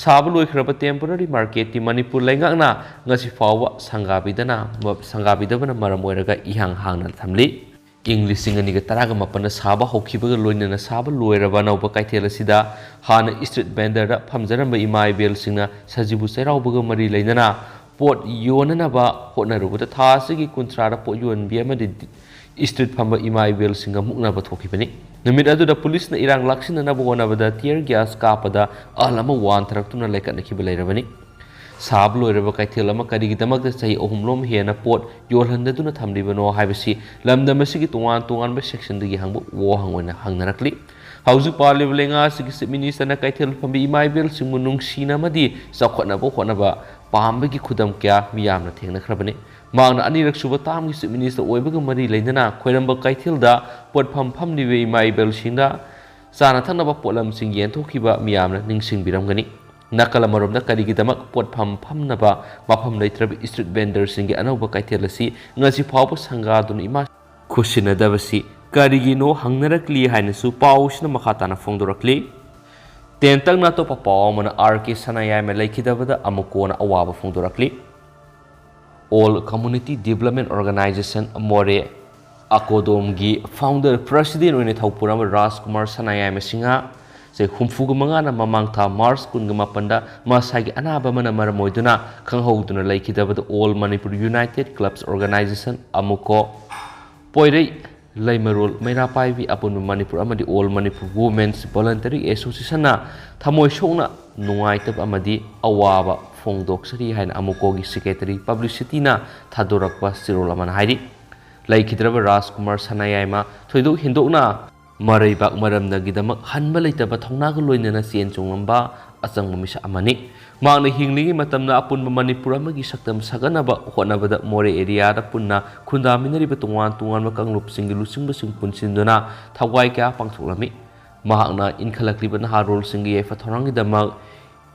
ꯁꯥꯕ ꯂꯣꯏꯈ꯭ꯔꯕ ꯇꯦꯝꯄꯣꯔꯔꯤ ꯃꯥꯔꯀꯦꯠꯇꯤ ꯃꯅꯤꯄꯨꯔ ꯂꯩꯉꯥꯛꯅ ꯉꯁꯤ ꯐꯥꯎꯕ ꯁꯪꯒꯥꯕꯤꯗꯅ, ꯁꯪꯒꯥꯕꯤꯗꯕꯅ ꯃꯔꯝ ꯑꯣꯏꯔꯒ ꯏꯍꯥꯡ ꯍꯥꯡꯅ ꯊꯝꯂꯤ꯫ ꯏꯪ ꯂꯤꯁꯤꯡ ꯑꯅꯤꯒ ꯇꯔꯥꯒ ꯃꯥꯄꯟꯗ ꯁꯥꯕ ꯍꯧꯈꯤꯕꯒ ꯂꯣꯏꯅꯅ ꯁꯥꯕ ꯂꯣꯏꯔꯕ ꯑꯅꯧꯕ ꯀꯩꯊꯦꯜ ꯑꯁꯤꯗ ꯍꯥꯟꯅ ꯏꯁꯇ꯭ꯔꯤꯠ ꯚꯦꯟꯗꯔꯗ ꯐꯝꯖꯔꯝꯕ ꯏꯃꯥ ꯏꯕꯦꯜꯁꯤꯡꯅ ꯁꯖꯤꯕꯨ ꯆꯩꯔꯥꯎꯕꯒ ꯃꯔꯤ ꯂꯩꯅꯅ ꯄꯣꯠ ꯌꯣꯟꯅꯅꯕ ꯍꯣꯠꯅꯔꯨꯕꯗ ꯊꯥ ꯑꯁꯤꯒꯤ ꯀꯨꯟꯊ꯭ꯔꯥꯗ ꯄꯣꯠ ꯌꯣꯟꯕꯤ ꯑꯃꯗꯤ ꯏꯁꯇ꯭ꯔꯤꯠ ꯐꯝꯕ ꯏꯃꯥ ꯏꯕꯦꯜꯁꯤꯡꯒ ꯃꯨꯛꯅꯕ ꯊꯣꯛꯈꯤꯕꯅꯤ꯫ ꯅꯨꯃꯤꯠ ꯑꯗꯨꯗ ꯄꯨꯂꯤꯁꯅ ꯏꯔꯥꯡ ꯂꯥꯛꯁꯤꯟꯅꯅꯕ ꯍꯣꯠꯅꯕꯗ ꯇꯤꯌꯔ ꯒ꯭ꯌꯥꯁ ꯀꯥꯞꯄꯗ ꯑꯍꯜ ꯑꯃ ꯋꯥꯟꯊꯔꯛꯇꯨꯅ ꯂꯩꯈꯠꯅꯈꯤꯕ ꯂꯩꯔꯕꯅꯤ꯫ ꯁꯥꯕ ꯂꯣꯏꯔꯕ ꯀꯩꯊꯦꯜ ꯑꯃ ꯀꯔꯤꯒꯤꯗꯃꯛꯇ ꯆꯍꯤ ꯑꯍꯨꯝꯂꯣꯝ ꯍꯦꯟꯅ ꯄꯣꯠ ꯌꯣꯜꯍꯟꯗꯗꯨꯅ ꯊꯝꯂꯤꯕꯅꯣ ꯍꯥꯏꯕꯁꯤ ꯂꯝꯗꯝ ꯑꯁꯤꯒꯤ ꯇꯣꯉꯥꯟ ꯇꯣꯉꯥꯟꯕ ꯁꯦꯛꯁꯟꯗꯒꯤ ꯍꯪꯕ ꯋꯥꯍꯪ ꯑꯣꯏꯅ ꯍꯪꯅꯔꯛꯂꯤ꯫ ꯍꯧꯖꯤꯛ ꯄꯥꯜꯂꯤꯕ ꯂꯩꯉꯥꯛ ꯑꯁꯤꯒꯤ ꯆꯤꯐ ꯃꯤꯅꯤꯁꯇꯔꯅ ꯀꯩꯊꯦꯜ ꯐꯝꯕꯤ ꯏꯃꯥ ꯏꯕꯦꯜꯁꯤꯡꯕꯨ ꯅꯨꯡꯁꯤꯅ ꯑꯃꯗꯤ ꯆꯥꯎꯈꯠꯅꯕ ꯍꯣꯠꯅꯕ ꯄꯥꯝꯕꯒꯤ ꯈꯨꯗꯝ ꯀꯌꯥ ꯃꯤꯌꯥꯝꯅ ꯊꯦꯡꯅꯈ꯭ꯔꯕꯅꯤ꯫ ꯃꯍꯥꯛꯅ ꯑꯅꯤꯔꯛ ꯁꯨꯕ ꯇꯥꯝꯒꯤ ꯆꯤꯐ ꯃꯤꯅꯤꯁꯇꯔ ꯑꯣꯏꯕꯒ ꯃꯔꯤ ꯂꯩꯅꯅ ꯈ꯭ꯋꯥꯏꯔꯝꯕ ꯀꯩꯊꯦꯜꯗ ꯄꯣꯠꯐꯝ ꯐꯝꯂꯤꯕ ꯏꯃꯥ ꯏꯕꯦꯜꯁꯤꯡꯗ ꯆꯥꯅ ꯊꯛꯅꯕ ꯄꯣꯠꯂꯝꯁꯤꯡ ꯌꯦꯟꯊꯣꯛꯈꯤꯕ ꯃꯤꯌꯥꯝꯅ ꯅꯤꯡꯁꯤꯡꯕꯤꯔꯝꯒꯅꯤ꯫ ꯅꯥꯀꯜ ꯑꯃꯔꯣꯝꯗ ꯀꯔꯤꯒꯤꯗꯃꯛ ꯄꯣꯠꯐꯝ ꯐꯝꯅꯕ ꯃꯐꯝ ꯂꯩꯇ꯭ꯔꯕ ꯏꯁꯇ꯭ꯔꯤꯠ ꯚꯦꯟꯗꯔꯁꯤꯡꯒꯤ ꯑꯅꯧꯕ ꯀꯩꯊꯦꯜ ꯑꯁꯤ ꯉꯁꯤ ꯐꯥꯎꯕ ꯁꯪꯒꯥꯗꯨꯅ ꯏꯃꯥ ꯈꯨꯠꯁꯤꯟꯅꯗꯕꯁꯤ ꯀꯔꯤꯒꯤꯅꯣ ꯍꯪꯅꯔꯛꯂꯤ ꯍꯥꯏꯅꯁꯨ ꯄꯥꯎꯁꯤꯅ ꯃꯈꯥ ꯇꯥꯅ ꯐꯣꯡꯗꯣꯔꯛꯂꯤ꯫ ꯇꯦꯟꯇꯛꯅ ꯑꯇꯣꯞꯄ ꯄꯥꯎ ꯑꯃꯅ ꯑꯥꯔ ꯀꯦ ꯁꯅꯥꯌꯥꯏꯃ ꯂꯩꯈꯤꯗꯕꯗ ꯑꯃꯨꯛ ꯀꯣꯟꯅ ꯑꯋꯥꯕ ꯐꯣꯡꯗꯣꯔꯛꯂꯤ꯫ ꯑꯣꯜ ꯀꯝꯃꯨꯅꯤꯇꯤ ꯗꯤꯕꯂꯞꯃꯦꯟ ꯑꯣꯔꯒꯅꯥꯏꯖꯦꯁꯟ ꯃꯣꯔꯦ ꯑꯀꯣꯗꯣꯝꯒꯤ ꯐꯥꯎꯟꯗꯔ ꯄ꯭ꯔꯁꯤꯗꯦꯟ ꯑꯣꯏꯅ ꯊꯧꯄꯨꯔꯝꯕ ꯔꯥꯖꯀꯨꯃꯥꯔ ꯁꯅꯥꯌꯥꯏꯃ ꯁꯤꯡꯍ ꯆꯍꯤ ꯍꯨꯝꯐꯨꯒ ꯃꯉꯥꯅ ꯃꯃꯥꯡ ꯊꯥ ꯃꯥꯔꯆ ꯀꯨꯟꯒ ꯃꯥꯄꯟꯗ ꯃꯁꯥꯒꯤ ꯑꯅꯥꯕ ꯑꯃꯅ ꯃꯔꯝ ꯑꯣꯏꯗꯨꯅ ꯈꯪꯍꯧꯗꯨꯅ ꯂꯩꯈꯤꯗꯕꯗ ꯑꯣꯜ ꯃꯅꯤꯄꯨꯔ ꯌꯨꯅꯥꯏꯇꯦꯠ ꯀ꯭ꯂꯕꯁ ꯑꯣꯔꯒꯅꯥꯏꯖꯦꯁꯟ ꯑꯃꯨꯀꯣ, ꯄꯣꯏꯔꯩ, ꯂꯩꯃꯔꯣꯜ, ꯃꯩꯔꯥ ꯄꯥꯏꯕꯤ, ꯑꯄꯨꯟꯕ ꯃꯅꯤꯄꯨꯔ ꯑꯃꯗꯤ ꯑꯣꯜ ꯃꯅꯤꯄꯨꯔ ꯋꯨꯃꯦꯟꯁ ꯚꯣꯂꯟꯇꯔꯤ ꯑꯦꯁꯣꯁꯤꯌꯦꯁꯟꯅ ꯊꯃꯣꯏ ꯁꯣꯛꯅ ꯅꯨꯡꯉꯥꯏꯇꯕ ꯑꯃꯗꯤ ꯑꯋꯥꯕ ꯐꯣꯡꯗꯣꯛꯆꯔꯤ ꯍꯥꯏꯅ ꯑꯃꯨꯀꯣꯒꯤ ꯁꯦꯀ꯭ꯔꯦꯇꯔꯤ ꯄꯕ꯭ꯂꯤꯁꯤꯇꯤꯅ ꯊꯥꯗꯣꯔꯛꯄ ꯆꯦꯔꯣꯜ ꯑꯃꯅ ꯍꯥꯏꯔꯤ꯫ ꯂꯩꯈꯤꯗ꯭ꯔꯕ ꯔꯥꯖꯀꯨꯃꯥꯔ ꯁꯅꯥꯌꯥꯏꯃ ꯊꯣꯏꯗꯣꯛ ꯍꯦꯟꯗꯣꯛꯅ ꯃꯔꯩꯕꯥꯛ ꯃꯔꯝꯗꯒꯤꯗꯃꯛ ꯍꯟꯕ ꯂꯩꯇꯕ ꯊꯧꯅꯥꯒ ꯂꯣꯏꯅꯅ ꯆꯦꯟ ꯆꯣꯡꯂꯝꯕ ꯑꯆꯪꯕ ꯃꯤꯁꯛ ꯑꯃꯅꯤ꯫ ꯃꯍꯥꯛꯅ ꯍꯤꯡꯂꯤꯉꯩ ꯃꯇꯝꯗ ꯑꯄꯨꯟꯕ ꯃꯅꯤꯄꯨꯔ ꯑꯃꯒꯤ ꯁꯛꯇꯝ ꯁꯥꯒꯠꯅꯕ ꯍꯣꯠꯅꯕꯗ ꯃꯣꯔꯦ ꯑꯦꯔꯤꯌꯥꯗ ꯄꯨꯟꯅ ꯈꯨꯟꯗꯥꯃꯤꯟꯅꯔꯤꯕ ꯇꯣꯉꯥꯟ ꯇꯣꯉꯥꯟꯕ ꯀꯥꯡꯂꯨꯞꯁꯤꯡꯒꯤ ꯂꯨꯆꯤꯡꯕꯁꯤꯡ ꯄꯨꯟꯁꯤꯟꯗꯨꯅ ꯊꯧꯒꯥꯏ ꯀꯌꯥ ꯄꯥꯡꯊꯣꯛꯂꯝꯃꯤ꯫ ꯃꯍꯥꯛꯅ ꯏꯟꯈꯠꯂꯛꯂꯤꯕ ꯅꯍꯥꯔꯣꯜꯁꯤꯡꯒꯤ ꯌꯥꯏꯐ ꯊꯧꯔꯥꯡꯒꯤꯗꯃꯛ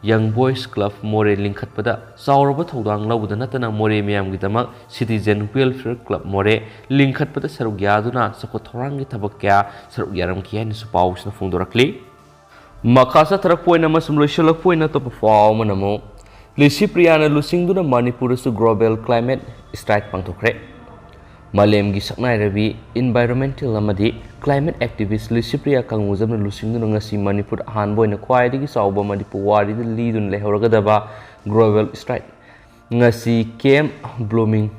ꯌꯪ ꯕꯣꯏꯁ ꯀ꯭ꯂꯕ ꯃꯣꯔꯦ ꯂꯤꯡꯈꯠꯄꯗ ꯆꯥꯎꯔꯕ ꯊꯧꯗꯥꯡ ꯂꯧꯕꯗ ꯅꯠꯇꯅ ꯃꯣꯔꯦ ꯃꯤꯌꯥꯝꯒꯤꯗꯃꯛ ꯁꯤꯇꯤꯖꯦꯟ ꯋꯦꯜꯐꯤꯌꯔ ꯀ꯭ꯂꯕ ꯃꯣꯔꯦ ꯂꯤꯡꯈꯠꯄꯗ ꯁꯔꯨꯛ ꯌꯥꯗꯨꯅ ꯆꯥꯎꯈꯠ ꯊꯧꯔꯥꯡꯒꯤ ꯊꯕꯛ ꯀꯌꯥ ꯁꯔꯨꯛ ꯌꯥꯔꯝꯈꯤ ꯍꯥꯏꯅꯁꯨ ꯄꯥꯎꯁꯤꯅ ꯐꯣꯡꯗꯣꯔꯛꯂꯤ꯫ ꯃꯈꯥ ꯆꯠꯊꯔꯛꯄ ꯑꯣꯏꯅ ꯑꯃꯁꯨꯡ ꯂꯣꯏꯁꯤꯜꯂꯛꯄ ꯑꯣꯏꯅ ꯑꯇꯣꯞꯄ ꯄꯥꯎ ꯑꯃꯅ ꯑꯃꯨꯛ ꯂꯤꯁꯤꯄ꯭ꯔꯤꯌꯥꯅ ꯂꯨꯆꯤꯡꯗꯨꯅ ꯃꯅꯤꯄꯨꯔꯗꯁꯨ ꯒ꯭ꯂꯣꯕꯦꯜ ꯀ꯭ꯂꯥꯏꯃꯦꯠ ꯁ꯭ꯇ꯭ꯔꯥꯏꯛ ꯄꯥꯡꯊꯣꯛꯈ꯭ꯔꯦ꯫ ꯃꯥꯂꯦꯝꯒꯤ ꯁꯛꯅꯥꯏꯔꯕꯤ ꯏꯟꯚꯥꯏꯔꯣꯟꯃꯦꯟꯇꯦꯜ ꯑꯃꯗꯤ ꯀ꯭ꯂꯥꯏꯃꯦꯠ ꯑꯦꯛꯇꯤꯚꯤꯁ ꯂꯤꯁꯤꯄ꯭ꯔꯤꯌꯥ ꯀꯪꯉꯨꯖꯝꯅ ꯂꯨꯆꯤꯡꯗꯨꯅ ꯉꯁꯤ ꯃꯅꯤꯄꯨꯔꯗ ꯑꯍꯥꯟꯕ ꯑꯣꯏꯅ ꯈ꯭ꯋꯥꯏꯗꯒꯤ ꯆꯥꯎꯕ ꯑꯃꯗꯤ ꯄꯨꯋꯥꯔꯤꯗ ꯂꯤꯗꯨꯅ ꯂꯩꯍꯧꯔꯒꯗꯕ ꯒ꯭ꯂꯣꯕꯦꯜ ꯁ꯭ꯇ꯭ꯔꯥꯏꯛ ꯉꯁꯤ ꯀꯦꯝꯞ ꯕ꯭ꯂꯨꯃꯤꯡ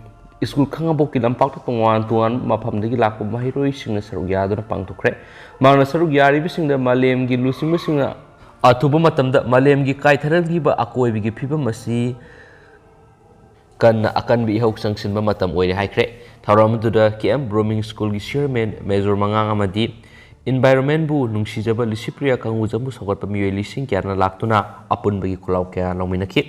ꯁ꯭ꯀꯨꯜ ꯈꯥꯉꯕꯣꯛꯀꯤ ꯂꯝꯄꯥꯛꯇ ꯇꯣꯉꯥꯟ ꯇꯣꯉꯥꯟꯕ ꯃꯐꯝꯗꯒꯤ ꯂꯥꯛꯄ ꯃꯍꯩꯔꯣꯏꯁꯤꯡꯅ ꯁꯔꯨꯛ ꯌꯥꯗꯨꯅ ꯄꯥꯡꯊꯣꯛꯈ꯭ꯔꯦ꯫ ꯃꯍꯥꯛꯅ ꯁꯔꯨꯛ ꯌꯥꯔꯤꯕꯁꯤꯡꯗ ꯃꯥꯂꯦꯝꯒꯤ ꯂꯨꯆꯤꯡꯕꯁꯤꯡꯅ ꯑꯊꯨꯕ ꯃꯇꯝꯗ ꯃꯥꯂꯦꯝꯒꯤ ꯀꯥꯏꯊꯔꯛꯂꯤꯕ ꯑꯀꯣꯏꯕꯒꯤ ꯐꯤꯕꯝ ꯑꯁꯤ ꯀꯟꯅ ꯑꯀꯟꯕ ꯏꯍꯧ ꯆꯪꯁꯤꯟꯕ ꯃꯇꯝ ꯑꯣꯏꯔꯦ ꯍꯥꯏꯈ꯭ꯔꯦ꯫ ꯊꯧꯔꯝ ꯑꯗꯨꯗ ꯀꯦ ꯑꯦꯝ ꯕ꯭ꯔꯨꯃꯤꯡ ꯁ꯭ꯀꯨꯜꯒꯤ ꯆꯤꯌꯔꯃꯦꯟ ꯃꯦꯖꯣꯔ ꯃꯉꯥꯡ ꯑꯃꯗꯤ ꯏꯟꯚꯥꯏꯔꯣꯟꯃꯦꯟꯕꯨ ꯅꯨꯡꯁꯤꯖꯕ ꯂꯤꯁꯤꯄ꯭ꯔꯤꯌꯥ ꯀꯥꯡꯉꯨꯖꯝꯕꯨ ꯁꯧꯒꯠꯄ ꯃꯤꯑꯣꯏ ꯂꯤꯁꯤꯡ ꯀꯌꯥꯅ ꯂꯥꯛꯇꯨꯅ ꯑꯄꯨꯟꯕꯒꯤ ꯈꯨꯜꯂꯥꯎ ꯀꯌꯥ ꯂꯧꯃꯤꯟꯅꯈꯤ꯫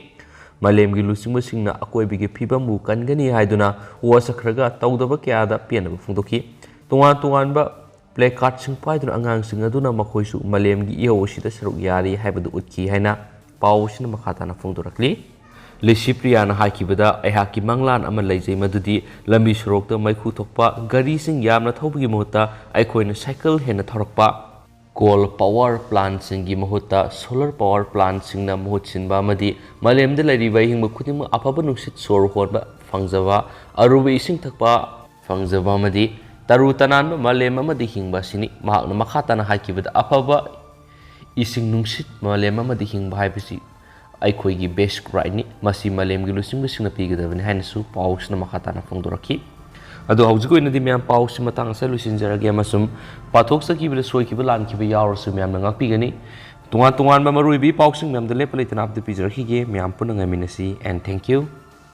ꯃꯥꯂꯦꯝꯒꯤ ꯂꯨꯆꯤꯡꯕꯁꯤꯡꯅ ꯑꯀꯣꯏꯕꯒꯤ ꯐꯤꯕꯝꯕꯨ ꯀꯟꯒꯅꯤ ꯍꯥꯏꯗꯨꯅ ꯋꯥꯁꯛꯈ꯭ꯔꯒ ꯇꯧꯗꯕ ꯀꯌꯥꯗ ꯄꯦꯟꯗꯕ ꯐꯣꯡꯗꯣꯛꯈꯤ꯫ ꯇꯣꯉꯥꯟ ꯇꯣꯉꯥꯟꯕ ꯄ꯭ꯂꯦ ꯀꯥꯔꯗꯁꯤꯡ ꯄꯥꯏꯗꯨꯅ ꯑꯉꯥꯡꯁꯤꯡ ꯑꯗꯨꯅ ꯃꯈꯣꯏꯁꯨ ꯃꯥꯂꯦꯝꯒꯤ ꯏꯍꯧ ꯑꯁꯤꯗ ꯁꯔꯨꯛ ꯌꯥꯔꯤ ꯍꯥꯏꯕꯗꯨ ꯎꯠꯈꯤ ꯍꯥꯏꯅ ꯄꯥꯎ ꯑꯁꯤꯅ ꯃꯈꯥ ꯇꯥꯅ ꯐꯣꯡꯗꯣꯔꯛꯂꯤ꯫ ꯂꯤꯁꯤꯄ꯭ꯔꯤꯌꯥꯅ ꯍꯥꯏꯈꯤꯕꯗ, ꯑꯩꯍꯥꯛꯀꯤ ꯃꯪꯂꯥꯟ ꯑꯃ ꯂꯩꯖꯩ, ꯃꯗꯨꯗꯤ ꯂꯝꯕꯤ ꯁꯣꯔꯣꯛꯇ ꯃꯩꯈꯨ ꯊꯣꯛꯄ ꯒꯥꯔꯤꯁꯤꯡ ꯌꯥꯝꯅ ꯊꯧꯕꯒꯤ ꯃꯍꯨꯠꯇ ꯑꯩꯈꯣꯏꯅ ꯁꯥꯏꯀꯜ ꯍꯦꯟꯅ ꯊꯧꯔꯛꯄ, ꯀꯣꯜ ꯄꯥꯋꯔ ꯄ꯭ꯂꯥꯟꯁꯤꯡꯒꯤ ꯃꯍꯨꯠꯇ ꯁꯣꯂꯔ ꯄꯥꯋꯔ ꯄ꯭ꯂꯥꯟꯁꯤꯡꯅ ꯃꯍꯨꯠ ꯁꯤꯟꯕ ꯑꯃꯗꯤ ꯃꯥꯂꯦꯝꯗ ꯂꯩꯔꯤꯕ ꯑꯍꯤꯡꯕ ꯈꯨꯗꯤꯡꯃꯛ ꯑꯐꯕ ꯅꯨꯡꯁꯤꯠ ꯁꯣꯔ ꯍꯣꯟꯕ ꯐꯪꯖꯕ, ꯑꯔꯨꯕ ꯏꯁꯤꯡ ꯊꯛꯄ ꯐꯪꯖꯕ ꯑꯃꯗꯤ ꯇꯔꯨ ꯇꯅꯥꯟꯕ ꯃꯥꯂꯦꯝ ꯑꯃꯗ ꯍꯤꯡꯕ ꯑꯁꯤꯅꯤ꯫ ꯃꯍꯥꯛꯅ ꯃꯈꯥ ꯇꯥꯅ ꯍꯥꯏꯈꯤꯕꯗ, ꯑꯐꯕ ꯏꯁꯤꯡ ꯅꯨꯡꯁꯤꯠ ꯃꯥꯂꯦꯝ ꯑꯃꯗ ꯍꯤꯡꯕ ꯍꯥꯏꯕꯁꯤ ꯑꯩꯈꯣꯏꯒꯤ ꯕꯦꯁꯤꯛ ꯔꯥꯏꯠꯅꯤ, ꯃꯁꯤ ꯃꯥꯂꯦꯝꯒꯤ ꯂꯨꯆꯤꯡꯕꯁꯤꯡꯅ ꯄꯤꯒꯗꯕꯅꯤ ꯍꯥꯏꯅꯁꯨ ꯄꯥꯎꯁꯤꯅ ꯃꯈꯥ ꯇꯥꯅ ꯐꯣꯡꯗꯣꯔꯛꯈꯤ꯫ ꯑꯗꯣ ꯍꯧꯖꯤꯛꯀꯤ ꯑꯣꯏꯅꯗꯤ ꯃꯌꯥꯝ ꯄꯥꯎꯁꯤ ꯃꯇꯥꯡ ꯑꯁꯤꯗ ꯂꯣꯏꯁꯤꯟꯖꯔꯒꯦ ꯑꯃꯁꯨꯡ ꯄꯥꯊꯣꯛꯆꯈꯤꯕꯗ ꯁꯣꯏꯈꯤꯕ ꯂꯥꯟꯈꯤꯕ ꯌꯥꯎꯔꯁꯨ ꯃꯌꯥꯝꯅ ꯉꯥꯛꯄꯤꯒꯅꯤ꯫ ꯇꯣꯉꯥꯟ ꯇꯣꯉꯥꯟꯕ ꯃꯔꯨꯑꯣꯏꯕ ꯏ ꯄꯥꯎꯁꯤꯡ ꯃꯌꯥꯝꯗ ꯂꯦꯞꯄ ꯂꯩꯇꯅ ꯑꯞꯗꯦꯠ ꯄꯤꯖꯔꯛꯈꯤꯒꯦ꯫ ꯃꯌꯥꯝ ꯄꯨꯟꯅ ꯉꯥꯏꯃꯤꯟꯅꯁꯤ, and thank you꯫